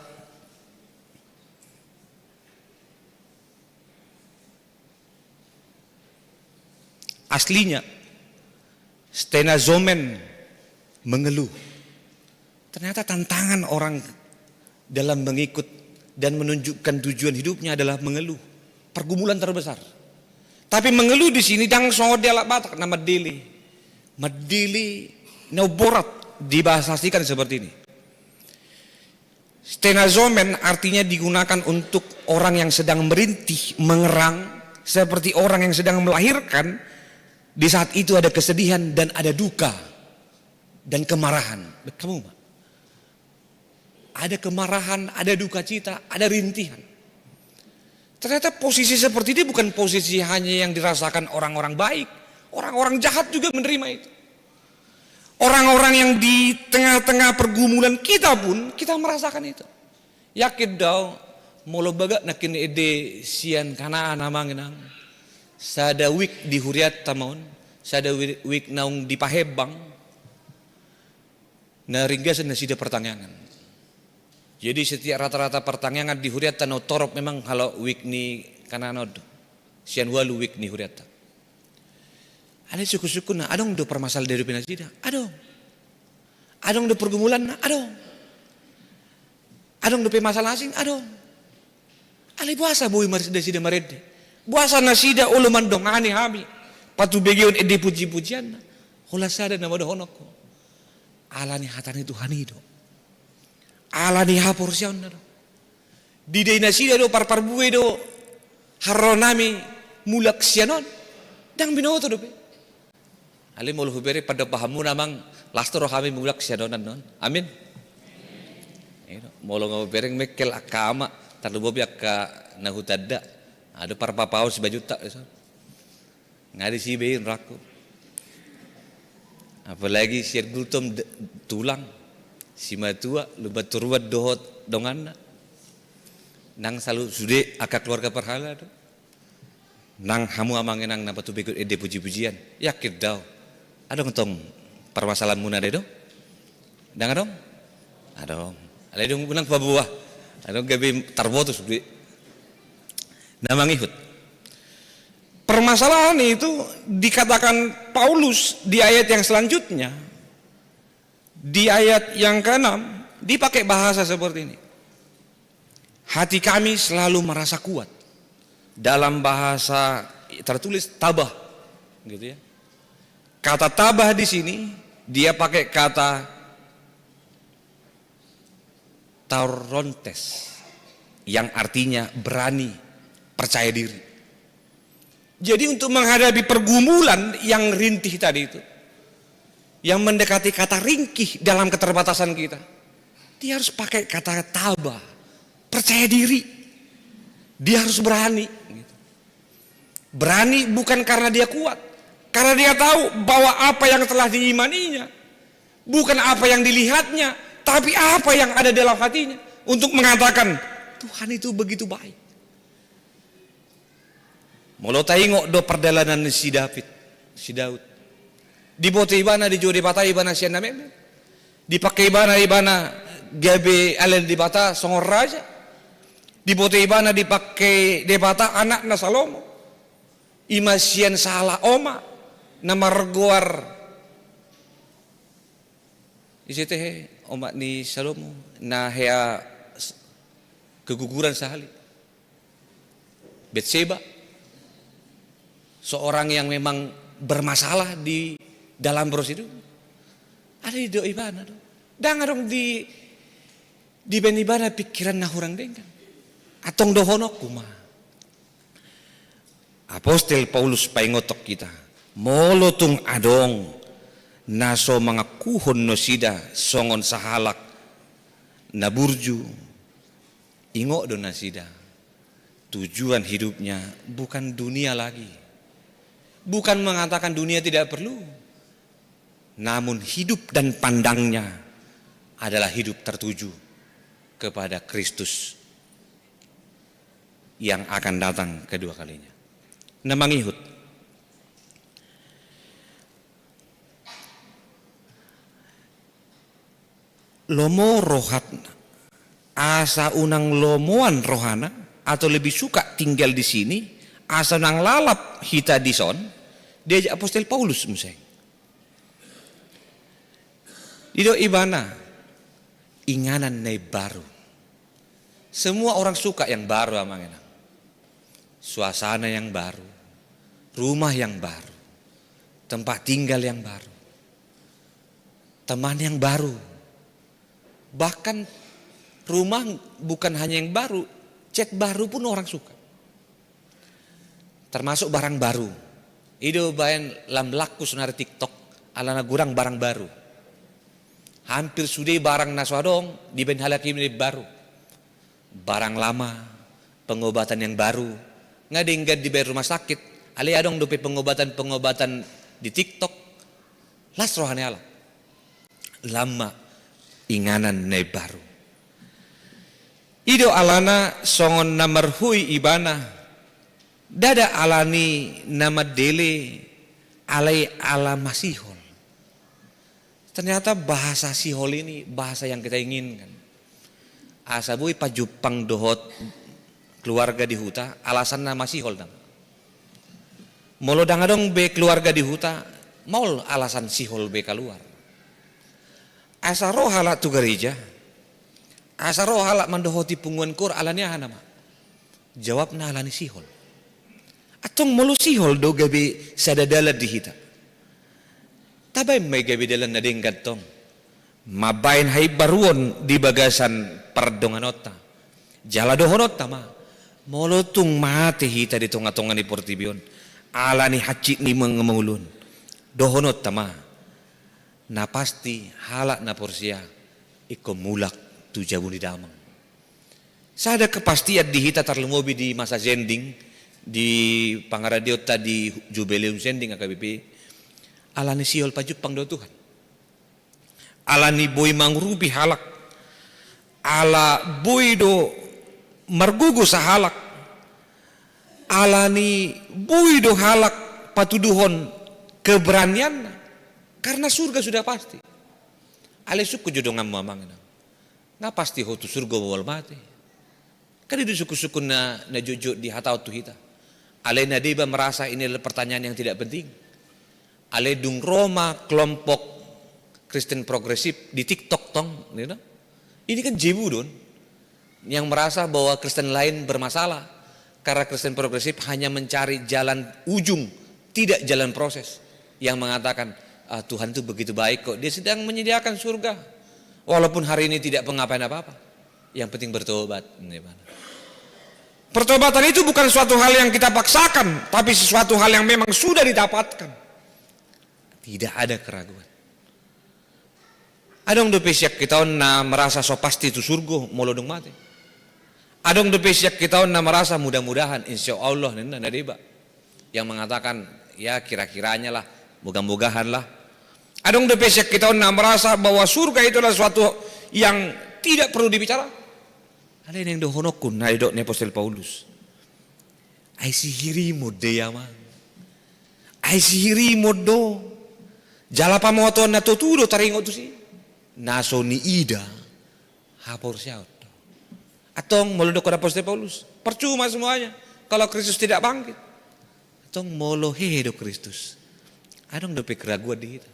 aslinya, stenazomen, mengeluh. Ternyata tantangan orang dalam mengikut dan menunjukkan tujuan hidupnya adalah mengeluh. Pergumulan terbesar. Tapi mengeluh di sini ndang songon di halak Batak na mandele. Mandele na umborat di bahasa asli kan seperti ini. Stenazomen artinya digunakan untuk orang yang sedang merintih, mengerang, seperti orang yang sedang melahirkan. Di saat itu ada kesedihan dan ada duka dan kemarahan. Kamu, Mak? Ada kemarahan, ada duka cita, ada rintihan. Ternyata posisi seperti ini bukan posisi hanya yang dirasakan orang-orang baik. Orang-orang jahat juga menerima itu. Orang-orang yang di tengah-tengah pergumulan kita pun, kita merasakan itu. Yakin do ahu, molo bagak nangkin ende sian Kanaan amang inang, sada wijk di hurianta ma on, sada wi-, wijk naung dipahembang, na ringgasan nasida partangiangan. Jadi setiap rata-rata partangiangan di hurianta naung torop memang halak wijk ni Kanaan on do. Sian ualu wijk ni hurianta. Alai sungkun-sungkunna, adong do parmasalahan di adopan nasida? Adong. Adong do pergumulanna? Adong. Adong dope masalah asing? Adong. Alai boasa boi mar-, nasida marende? Boasa nasida olo mandongani hami patubegeon ende puji-pujianna? Holan sada nama dohononku. Ala ni hata ni Tuhan i do. Ala ni haporseaonna do. Didok nasida do, parparbue do haroro nami mulak sian on. Ndang binoto dope. Alai molo hubereng pandompahanmuna amang, las do roha nami mulak sian on annon. Amin. Molo nga hubereng mengkel angka ama, tarlumobi angka na hutanda. Adong parpapaon sibajunta. Nga disi be i rohangku. Apalagi sian gultom d-, tulang, simatua, lumban toruan dohot donganna. Nang salu sude angka keluarga parhalado. Nang hamu amang inang na patubegeon ende puji-pujian. Yakin do ahu. Adong tong parmasalahanmuna do? Ndang adong? Adong. Alai dung unang paboa, alai dung gabe tarboto sude. Na mangihut. Permasalahan itu dikatakan Paulus di ayat yang selanjutnya, di ayat yang keenam, dipakai bahasa seperti ini. Hati kami selalu merasa kuat. Dalam bahasa tertulis tabah, gitu ya. Kata tabah di sini, dia pakai kata taurontes, yang artinya berani, percaya diri. Jadi untuk menghadapi pergumulan yang rintih tadi itu, yang mendekati kata ringkih dalam keterbatasan kita, dia harus pakai kata tabah, percaya diri. Dia harus berani. Berani bukan karena dia kuat, karena dia tahu bahwa apa yang telah diimaninya bukan apa yang dilihatnya, tapi apa yang ada dalam hatinya, untuk mengatakan, "Tuhan itu begitu baik." Molo taingot do pardalanan ni si David, si Daud. Diboto ibana dijou Debata ibana sian na memeng. Dipangke ibana, ibana gabe ale ni Debata songon raja. Diboto ibana dipangke Debata anakna Salomo. I ma sian sahalak omak na margoar, ise tehe, omak ni Salomo, na hea s-, keguguran sahali. Betseba, seorang yang memang bermasalah di dalam proses hidup. Alai didok ibana do. Ndang adong di, dibaen ibana pikiran na hurang denggan. Antong dohononku ma. Apostel Paulus paingothon hita, molo tung adong na so mangakuhon nasida songon sahalak na burju, ingot do nasida, tujuan hidupnya bukan dunia lagi. Bukan mengatakan dunia tidak perlu, namun hidup dan pandangnya adalah hidup tertuju kepada Kristus yang akan datang kedua kalinya. Na mangihut. Lomo rohatna, asa unang lomoan rohana, atau lebih suka tinggal di sini, asa unang lalap hita dison, diajak apostel Paulus muse. Didok ibana, inganan na imbaru. Semua orang suka yang baru, amang inang. Suasana yang baru, rumah yang baru, tempat tinggal yang baru, teman yang baru. Bahkan rumah bukan hanya yang baru, cat baru pun orang suka. Termasuk barang baru. I do baen lam laku sonari TikTok, alana godang barang baru. Hampir sude barang na so adong dibaen halak i na imbaru. Barang lama, pengobatan yang baru. Nga denggan dibaen rumah sakit, alai adong dope pengobatan-pengobatan di TikTok. Las roha ni halak. Lam ma inganan na imbaru. I do alana songon na marhoi ibana, ndada alani na mandele, alai ala masihol. Ternyata bahasa sihol ini bahasa yang kita inginkan. Asa boi pajumpang dohot keluarga di huta, alasanna masihol nama. Molo ndang adong be keluarga di huta, maol alasan sihol be kaluar. Asa ro halak tu gareja, asa ro halak mandohoti punguan koor, alani aha nama? Jawabna alani sihol. Antong molo sihol do gabe sada dalan di hita, tabaen ma i gabe dalan na denggan tong. Mambaen haimbaruon di bagasan pardonganonta. Jala dohononta ma, molo tung mate hita di tonga-tonga ni portibi on, alani hansit ni mangamaol on, dohononta ma, na pasti halak na porsea ingkon mulak tu jabu ni damang. Sada kepastian di hita, tarlumobi di masa zending, di pangaradeonta di Jubileum Zending H K B P, alani sihol pajumpang dohot Tuhan. Alani boi mangurupi halak, ala boi do margogo sahalak, alani boi do halak patuduhon keberanianna, karena surga sudah pasti. Alai sungkun jo donganmu, amang inang. Nga pasti ho tu surgo molo mate. Kan i do sungkun-sungkun na, na jotjot dihatahon tu hita. Alai na deba merasa ini adalah pertanyaan yang tidak penting. Alai dung ro ma kelompok Kristen progresif di TikTok tong, gitu. Ini kan jebu don. Yang merasa bahwa Kristen lain bermasalah karena Kristen progresif hanya mencari jalan ujung, tidak jalan proses. Yang mengatakan, "Ah, Tuhan itu begitu baik kok, Dia sedang menyediakan surga. Walaupun hari ini tidak pengapain apa-apa, yang penting bertobat." Pertobatan itu bukan suatu hal yang kita paksakan, tapi sesuatu hal yang memang sudah didapatkan. Tidak ada keraguan. Adong dope sian hita on na merasa so pasti tu surgo molo dung mate. Adong dope sian hita on na merasa mudah-mudahan, insya Allah, ninna, na deba. Yang mengatakan, "Ya, kira-kiranya lah, moga-mogahan lah." Adong dope sian hita on na merasa bahwa surga itu adalah suatu yang tidak perlu dibicarakan. Alai naeng dohononku na didok ni apostel Paulus. Ai sihirimon do i, amang. Ai sihirimon do. Jala pamotoan na tutu do taringot tusi. Na so niida haporseaon do. Antong molo didok apostel Paulus, percuma semuanya kalau Kristus tidak bangkit. Antong molo hehe do Kristus, adong dope keraguan di hita.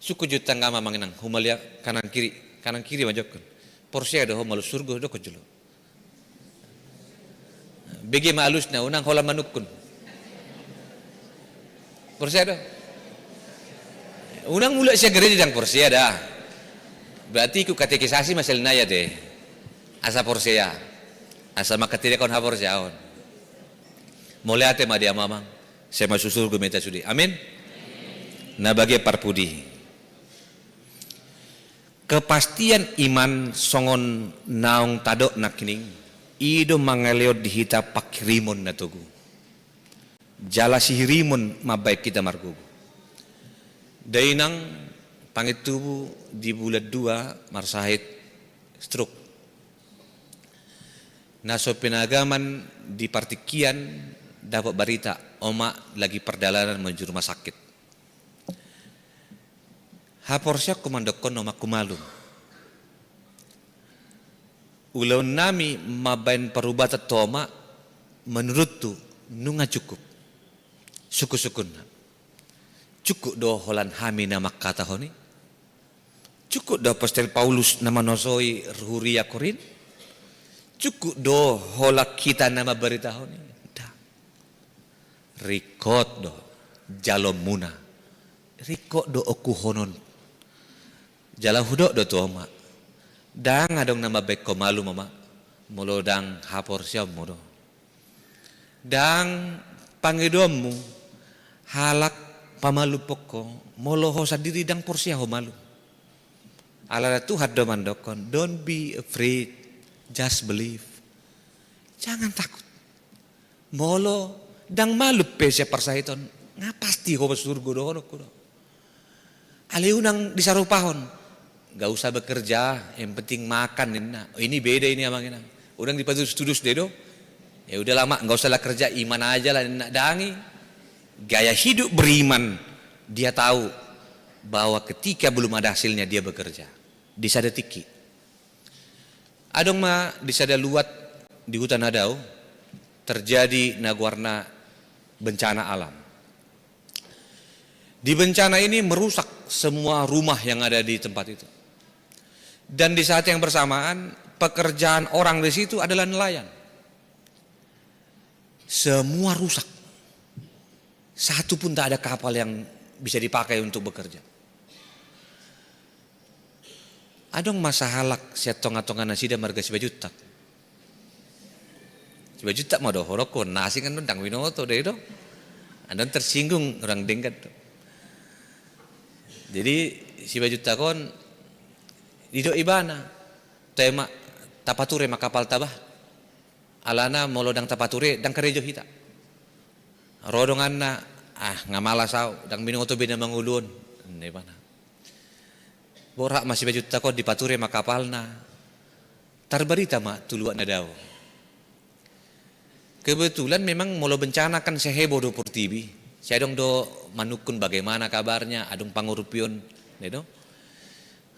Sungkun jo tangga ma, amang inang, humalia kanan kiri, kanan kiri ma jokon. Porsea do ho molo surgo, dokkon jolo. Bege ma alusna, unang holan manungkun. Porsea do? Unang mulak sian gereja ndang porsea da. Berarti ikut katekisasi ma sel nai ate. Asa porsea. Asa manghatirahon haporseaon. Mauliate ma di Ama, amang. Sai masuk surgo ma hita sude. Amin. Na bagian parpudi. Kepastian iman songon naung tadok nangkining, i do mangalehon di hita panghirimon na togu. Jala sihirimon mambahen hita margogo. Dainang pangintubu di bulan dua marsahit stroke. Na so pinagaman di partingkian dapat barita, omak lagi pardalanan menuju rumah sakit. Haporseaonku mandokkon omakku malum. Ulaonnami mambahen parubatan tu omak menurutku nunga cukup. Sungkun-sungkunna. Cukup do holan hami na manghatahon i? Cukup do apostel Paulus na manosoi huria Korint? Cukup do holan hita na mambaritahon i? Nda. Ringkot do jaloonmuna. Ringkot do okuhonon. Jala hudok do tu omak. Ndang adong na mambahen ho malum, omak, molo ndang haporseaonmu do. Ndang pangidoanmu halak pamalumhon ho, molo ho sandiri ndang porsea ho malum. Alana Tuhan do mandokkon, "Don't be afraid, just believe." Jangan takut. Molo ndang malum pe sian parsahiton, nga pasti ho surgo dohononku do. Alai unang disarupahon, "Nggak usah bekerja, yang penting makan," ninna. Oh, ini beda ini, amang inang. Unang dipatudus-tudus deh do. "Ya udahlah, Mak, nggak usahlah kerja, iman aja lah," ninna. Ndang i. Gaya hidup beriman, dia tahu bahwa ketika belum ada hasilnya, dia bekerja. Di sada tingki. Adong ma di sada luat di huta na dao terjadi na goarna bencana alam. Di bencana ini merusak semua rumah yang ada di tempat itu. Dan di saat yang bersamaan, pekerjaan orang di situ adalah nelayan. Semua rusak. Satu pun tak ada kapal yang bisa dipakai untuk bekerja. Adong ma sahalak sian tonga-tonga nasida marga Simanjuntak. Simanjuntak ma dohononku, na asing annon ndang binoto do i do. Annon tersinggung orang Denggan do. Jadi Simanjuntak on didok ibana, "Toe ma, tapature ma kapalta bah. Alana molo ndang tapature, ndang karejo hita." Ro donganna, "Ah, nga malas au, ndang binoto be na mangolu on," ninna ibana. Borhat ma Simanjuntak on, dipature ma kapalna. Tarbarita ma tu luat na dao. Kebetulan memang molo bencana kan sai heboh do portibi. Sai adong do manungkun bagaimana kabarnya, adong pangurupion, ya do.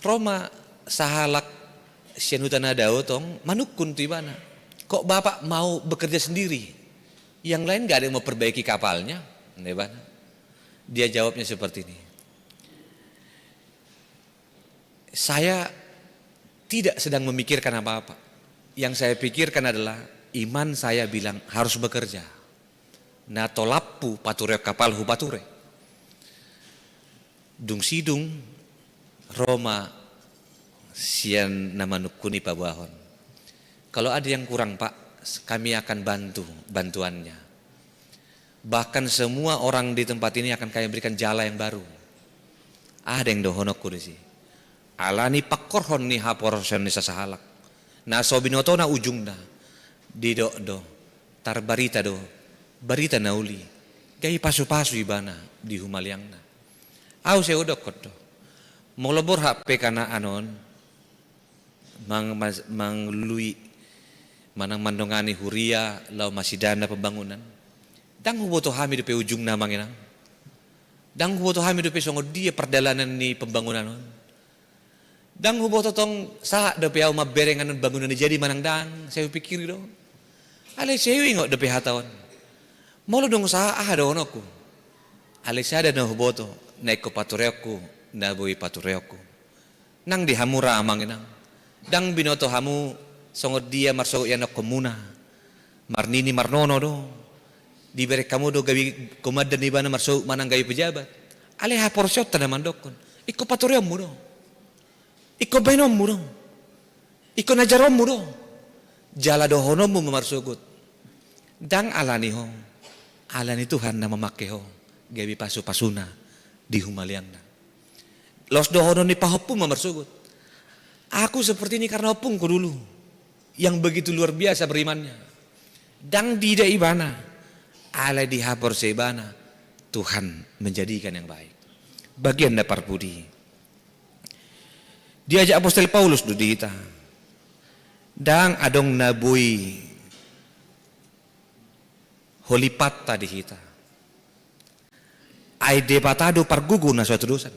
Ro ma sahalak Sian huta na dao tong manungkun tu ibana, "Kok Bapak mau bekerja sendiri? Yang lain nggak ada yang mau perbaiki kapalnya?" ninna ibana. Dia jawabnya seperti ini, "Saya tidak sedang memikirkan apa-apa. Yang saya pikirkan adalah iman saya bilang harus bekerja. Na tolaphu patureon kapal hupature." Dung sidung ro ma sian na manungkun i paboahon, "Kalau ada yang kurang, Pak, kami akan bantu bantuannya. Bahkan semua orang di tempat ini akan kami berikan jala yang baru." Adong dohononku disi. Alani pangkorhon ni haporseaon ni sasahalak, na so binotona ujungna, didok do, tarbarita do barita na uli, gabe pasupasu ibana di humaliangna. Ahu sai hudokkon do, molo borhat pe Kanaan on, mang-, mas-, mangalului manang mandongani huria laho masidana pembangunan, ndang huboto hami dope ujungna, Amang Inang. Ndang huboto hami dope songon dia pardalanan ni pembangunan on. Ndang huboto tong sahat dope ahu mambereng annon bangunan i jadi manang ndang, sai hupingkiri do. Alai sai huingot dope hata on. Molo dung sahat, aha dohononku? Alai sada na huboto, na ingkon patureonku, na boi patureonku. Nang di hamu ra, Amang Inang. Ndang binoto hamu songon dia marsogot ianakkonmuna. Marnini marnono do. Dibereng hamu do gabe komandan ibana marsogot manang gabe pejabat. Alai haporseaonta na mandokkon, ingkon patureonmu do. Ingkon baenonmu do. Ingkon ajaronmu do. Jala dohononmu ma marsogot. Ndang alani ho. Alani Tuhan na mamangke ho gabe pasupasuna di humaliangna. Laos dohonon ni pahompu ma marsogot, "Aku seperti ini karena ompungku dulu yang begitu luar biasa berimannya." Ndang diida ibana, alai dihaporseai ibana, Tuhan menjadikan yang baik. Bagian na parpudi. Diajak apostel Paulus do di hita. Ndang adong na boi holipatta di hita. Ai Debata do pargogo na so hatudosan.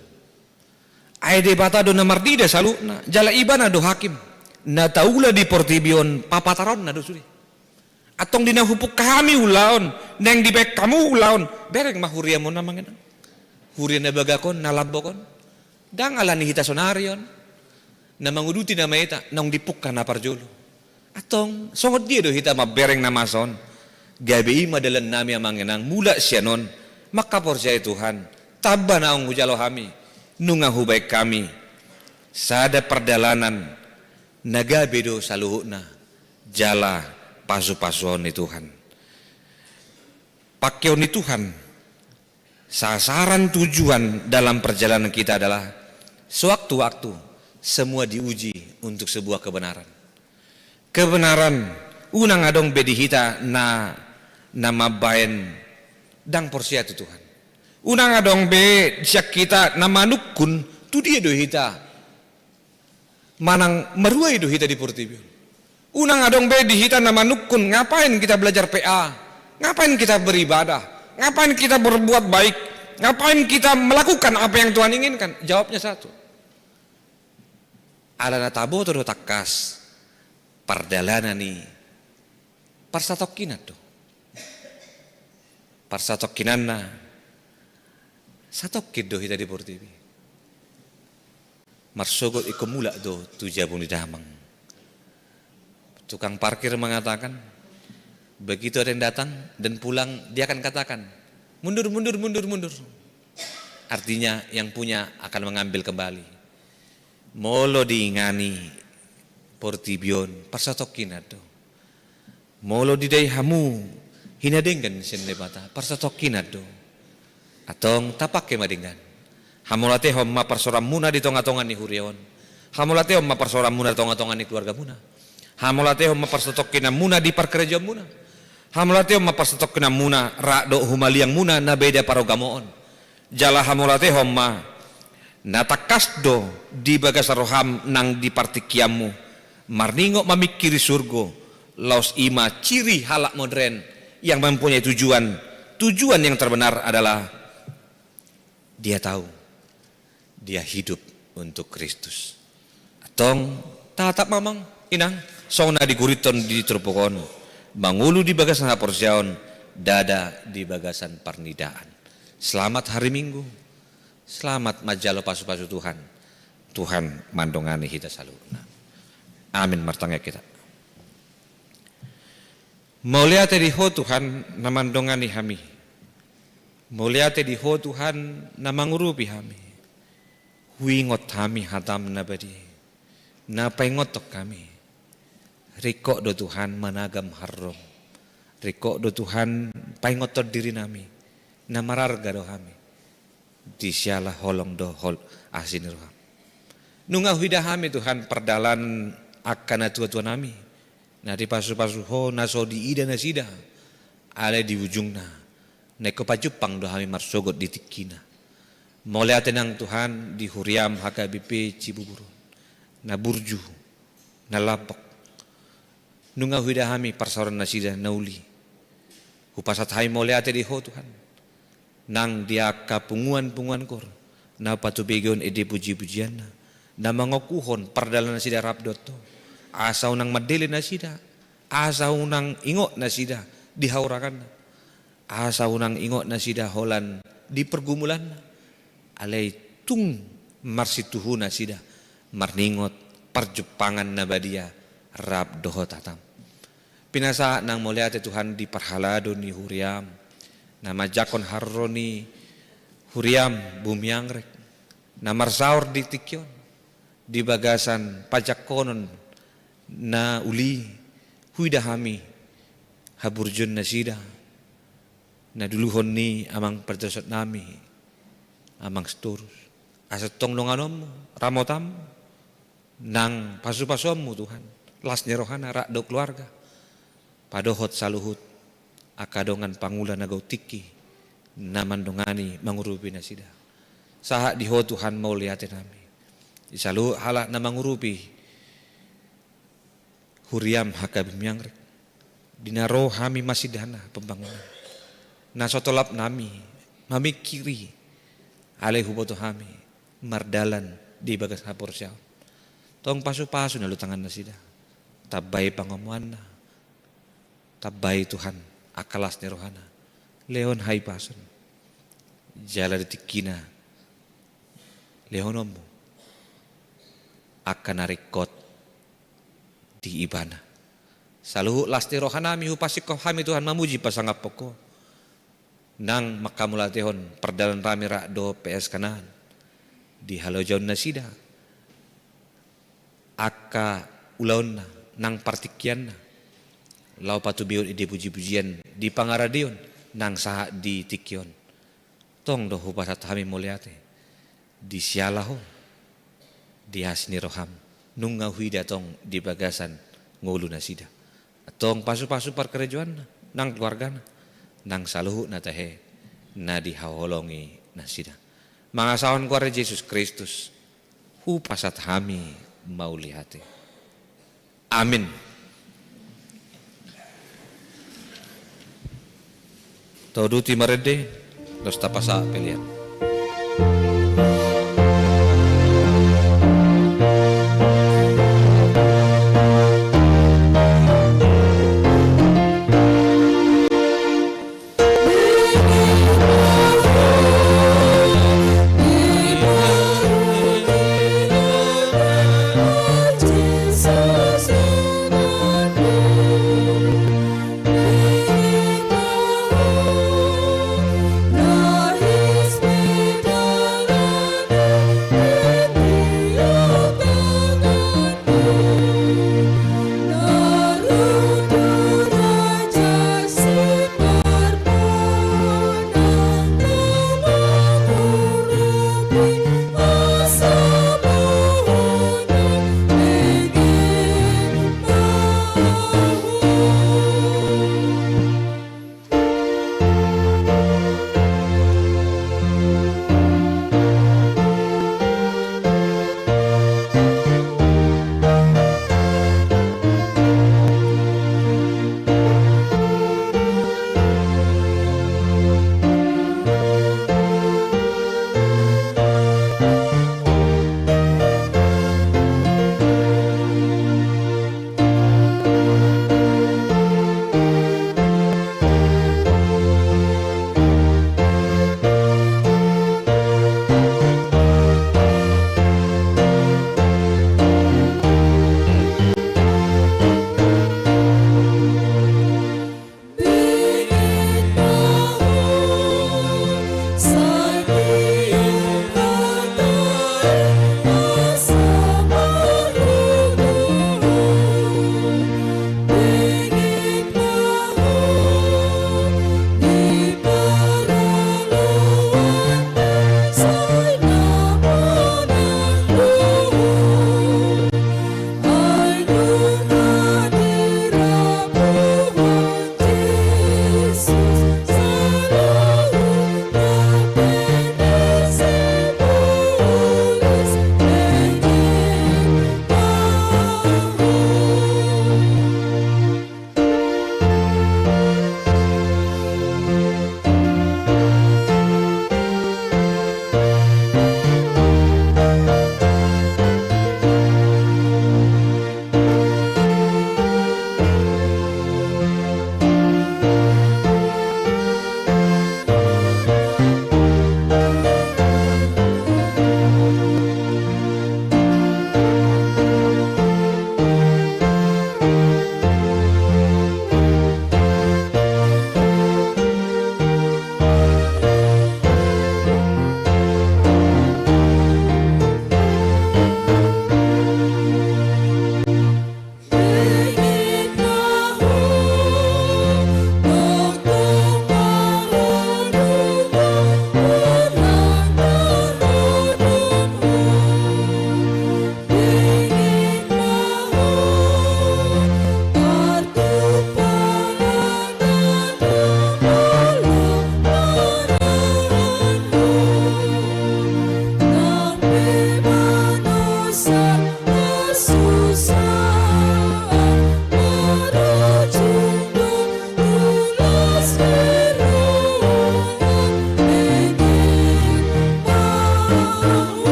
Ai Debata do na marnida saluhutna, jala ibana do hakim. Na taula di portibi on papataronna do sude. Antong di na hupungka hami ulaon, naeng dibaen hamu ulaon, bereng ma huriamu on, Amang Inang. Huria na bagak on, na lambok on. Ndang alani hita sonari on na manguduti na maeta naung dipungka na parjolo. Antong songon dia do hita mambereng na masa on? Gabe i ma dalannami, Amang Inang, mulak sian on mangkaporseai Tuhan. Tamba naung hujalo hami, nunga hubaen hami sada pardalanan na gabe do saluhutna jala pasupasuon ni Tuhan. Pangkeon ni Tuhan, sasaran, tujuan dalam perjalanan kita adalah sewaktu-waktu semua diuji untuk sebuah kebenaran. Kebenaran, unang adong be di hita na, na mambaen ndang porsea tu Tuhan. Unang adong be sian hita na manungkun tu dia do hita manang maruai do hita di portibi on. Unang adong be di hita na manungkun, ngapain kita belajar P A? Ngapain kita beribadah? Ngapain kita berbuat baik? Ngapain kita melakukan apa yang Tuhan inginkan? Jawabnya satu. Alana taboto do tangkas pardalanan i parsatongkinan do. Parsatongkinanna, satongkin do hita di portibi. Marsogot ingkon mulak do tu jabu ni damang. Tukang parkir mengatakan, begitu ada yang datang dan pulang, dia akan katakan, "Mundur, mundur, mundur, mundur." Artinya, yang punya akan mengambil kembali. Molo diingani portibi on, parsatongkinan do. Molo didai hamu hinadenggan sian Debata, parsatongkinan do. Antong tapangke ma denggan. Hamauliatehon ma parsaoranmuna di tongatonga ni huria on. Hamauliatehon ma parsaoranmuna di tongatonga ni keluargamuna. Hamauliatehon ma parsatongkinanmuna di parkarejoanmuna. Hamauliatehon ma parsatongkinanmuna rap dohot humaliangmuna na beda paragamoon. Jala hamauliatehon ma na tangkas do di bagasan roham nang di partingkianmu, marningot mamingkiri surgo, laos i ma ciri halak modern yang mempunyai tujuan. Tujuan yang terbenar adalah dia tahu dia hidup untuk Kristus. Antong Tatap ma amang, inang, songon na digurithon di turpuk on, mangolu di bagasan haporseaon, ndada di bagasan parnidaan. Selamat hari Minggu. Selamat manjalo pasupasu Tuhan. Tuhan mandongani hita saluhutna. Amin. Martangiang hita. Mauliate di Ho Tuhan na mandongani hami. Mauliate di Ho Tuhan na mangurupi hami. Huingot hami hataM na badia, na paingothon hami. Ringkot do Tuhan managam harroM. Ringkot do Tuhan paingothon dirinami. Na mararga do hami di siala holong dohot asi ni rohaM. Nunga huida hami Tuhan pardalanan angka natuatuanami, na dipasupasu Ho, na so diida nasida, alai di ujungna na ingkon pajumpang do hami marsogot di tingkina. Mauliate nang Tuhan di huriaM H K B P Cibubur on, na burju, na lambok. Nunga huida hami parsaoran nasida na uli. Hupasahat hami mauliate di Ho Tuhan. Nang di angka punguan-punguan koor, na patubegehon ende pujipujianna, na mangokuhon pardalanan nasida rap dohot Ho, asa unang mandele nasida, asa unang ingot nasida di hahuranganna, asa unang ingot nasida holan di pergumulanna, alai tung marsituhu nasida marningot parjumpangan na badia rap dohot hataM. Pinasahat nang mauliate Tuhan di parhalado ni huriaM, na manjangkon haroro ni huriaM Bumi Anggrik, na marsaor di tingki on, di bagasan pajangkonon na uli, huida hami haburjuon nasida, na diuluhon ni amang parjosot nami, Amang Sitorus. Asa tong donganonMu, ramotanMu, nang pasupasuonMu Tuhan, las ni rohana rap dohot keluarga, padohot saluhut angka dongan pangula na godang tingki, na mandongani mangurupi nasida. Sahat di Ho Tuhan mauliate nami di saluhut halak na mangurupi huriaM H K B Bumi Anggrik. Di na ro hami masindahna pembangunan, na so tolap nami mamingkiri, alai huboto hami mardalan di bagas haporseaon. Tong pasupasu na uli tangan nasida. Tambai pangomoanna. Tambai Tuhan angka las ni rohana. Lehon hahipason. Jala di tingkina lehononMu angka na ringkot di ibana. Saluhut las ni rohanami hupasingkop hami Tuhan mamuji pasangaphon Ho. Nang manghamauliatehon pardalanannami rap dohot P S Kanaan, di halojaon nasida angka ulaonna nang partingkianna, laho patubegehon ende pujipujian di pangaradeon nang sahat di tingki on. Tong do hupasahat hami mauliate di siala Ho, di asi ni rohaM, nunga huida tong di bagasan ngolu nasida. Tong pasupasu parkarejoanna nang keluargana, nang saluhut na tahe na dihaholongi nasida. Mangasahon goar ni Jesus Kristus, hupasahat hami mauliate. Amin. Tauduti marende, dos tapasahat pelean.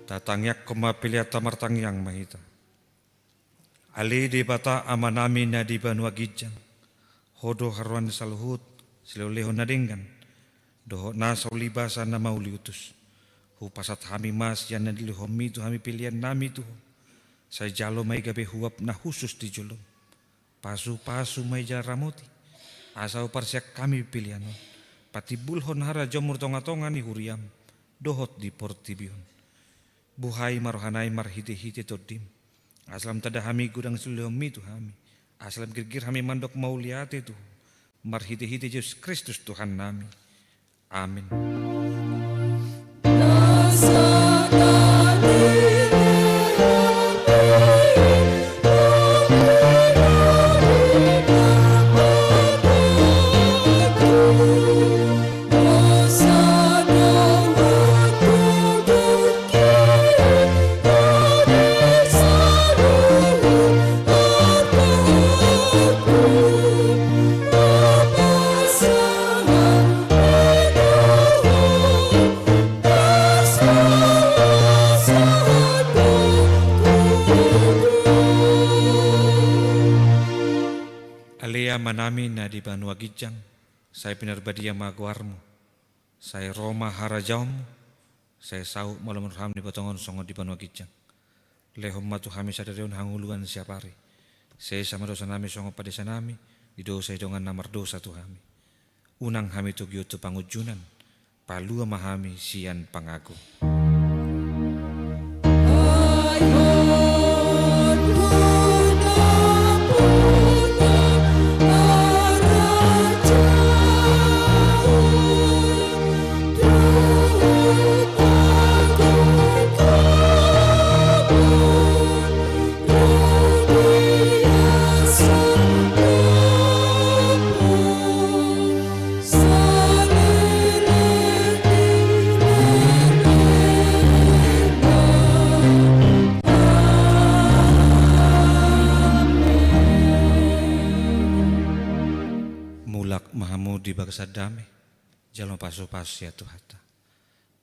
Tatangiangkon ma peleanta, martangiang ma hita. Ale Debata Amanami na di banua ginjang, Ho do haroroan ni saluhut silehonlehon na denggan dohot nasa ulibasa na mauliutus. Hupasahat hami ma sian na nilehonMi tu hami peleannami tu Ho. Sai jalo ma i gabe huap na hushus di jolom. Pasupasu ma i jala ramoti, asa huparsian hami pelean on patimbulhon harajaonMu di tongatonga ni huriaM dohot di portibi on. Buhai ma rohanami marhitehite TondiM, asa lam tanda hami godang silehonMi tu hami, asa lam girgir hami mandok mauliate tu Ho, marhitehite Jesus Kristus Tuhannami. Amen. Ale Amanami na di banua ginjang, sai pinarbadia ma goarMu. Sai ro ma harajaonMu, sai saut ma lomo ni rohaM di banua tonga on songon di banua ginjang. Lehon ma tu hami sadari on hangoluan siapari. Sesa ma dosanami songon panesanami di dosa ni dongan na mardosa tu hami. Unang hami togihon tu pangunjunan, palua ma hami sian pangago. Mulak ma hamu di bagasan dame jala pasupasu sian Tuhanta.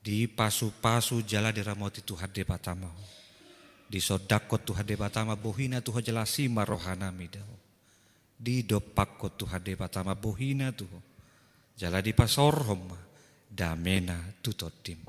Dipasupasu jala diramoti Tuhan Debata ma ho. Disondangkon Tuhan Debata ma bohiNa tu ho jala asi ma rohaNami da ho. Didompakkon Tuhan Debata ma bohiNa tu ho jala dipasaorhon ma dameNa tu tondim.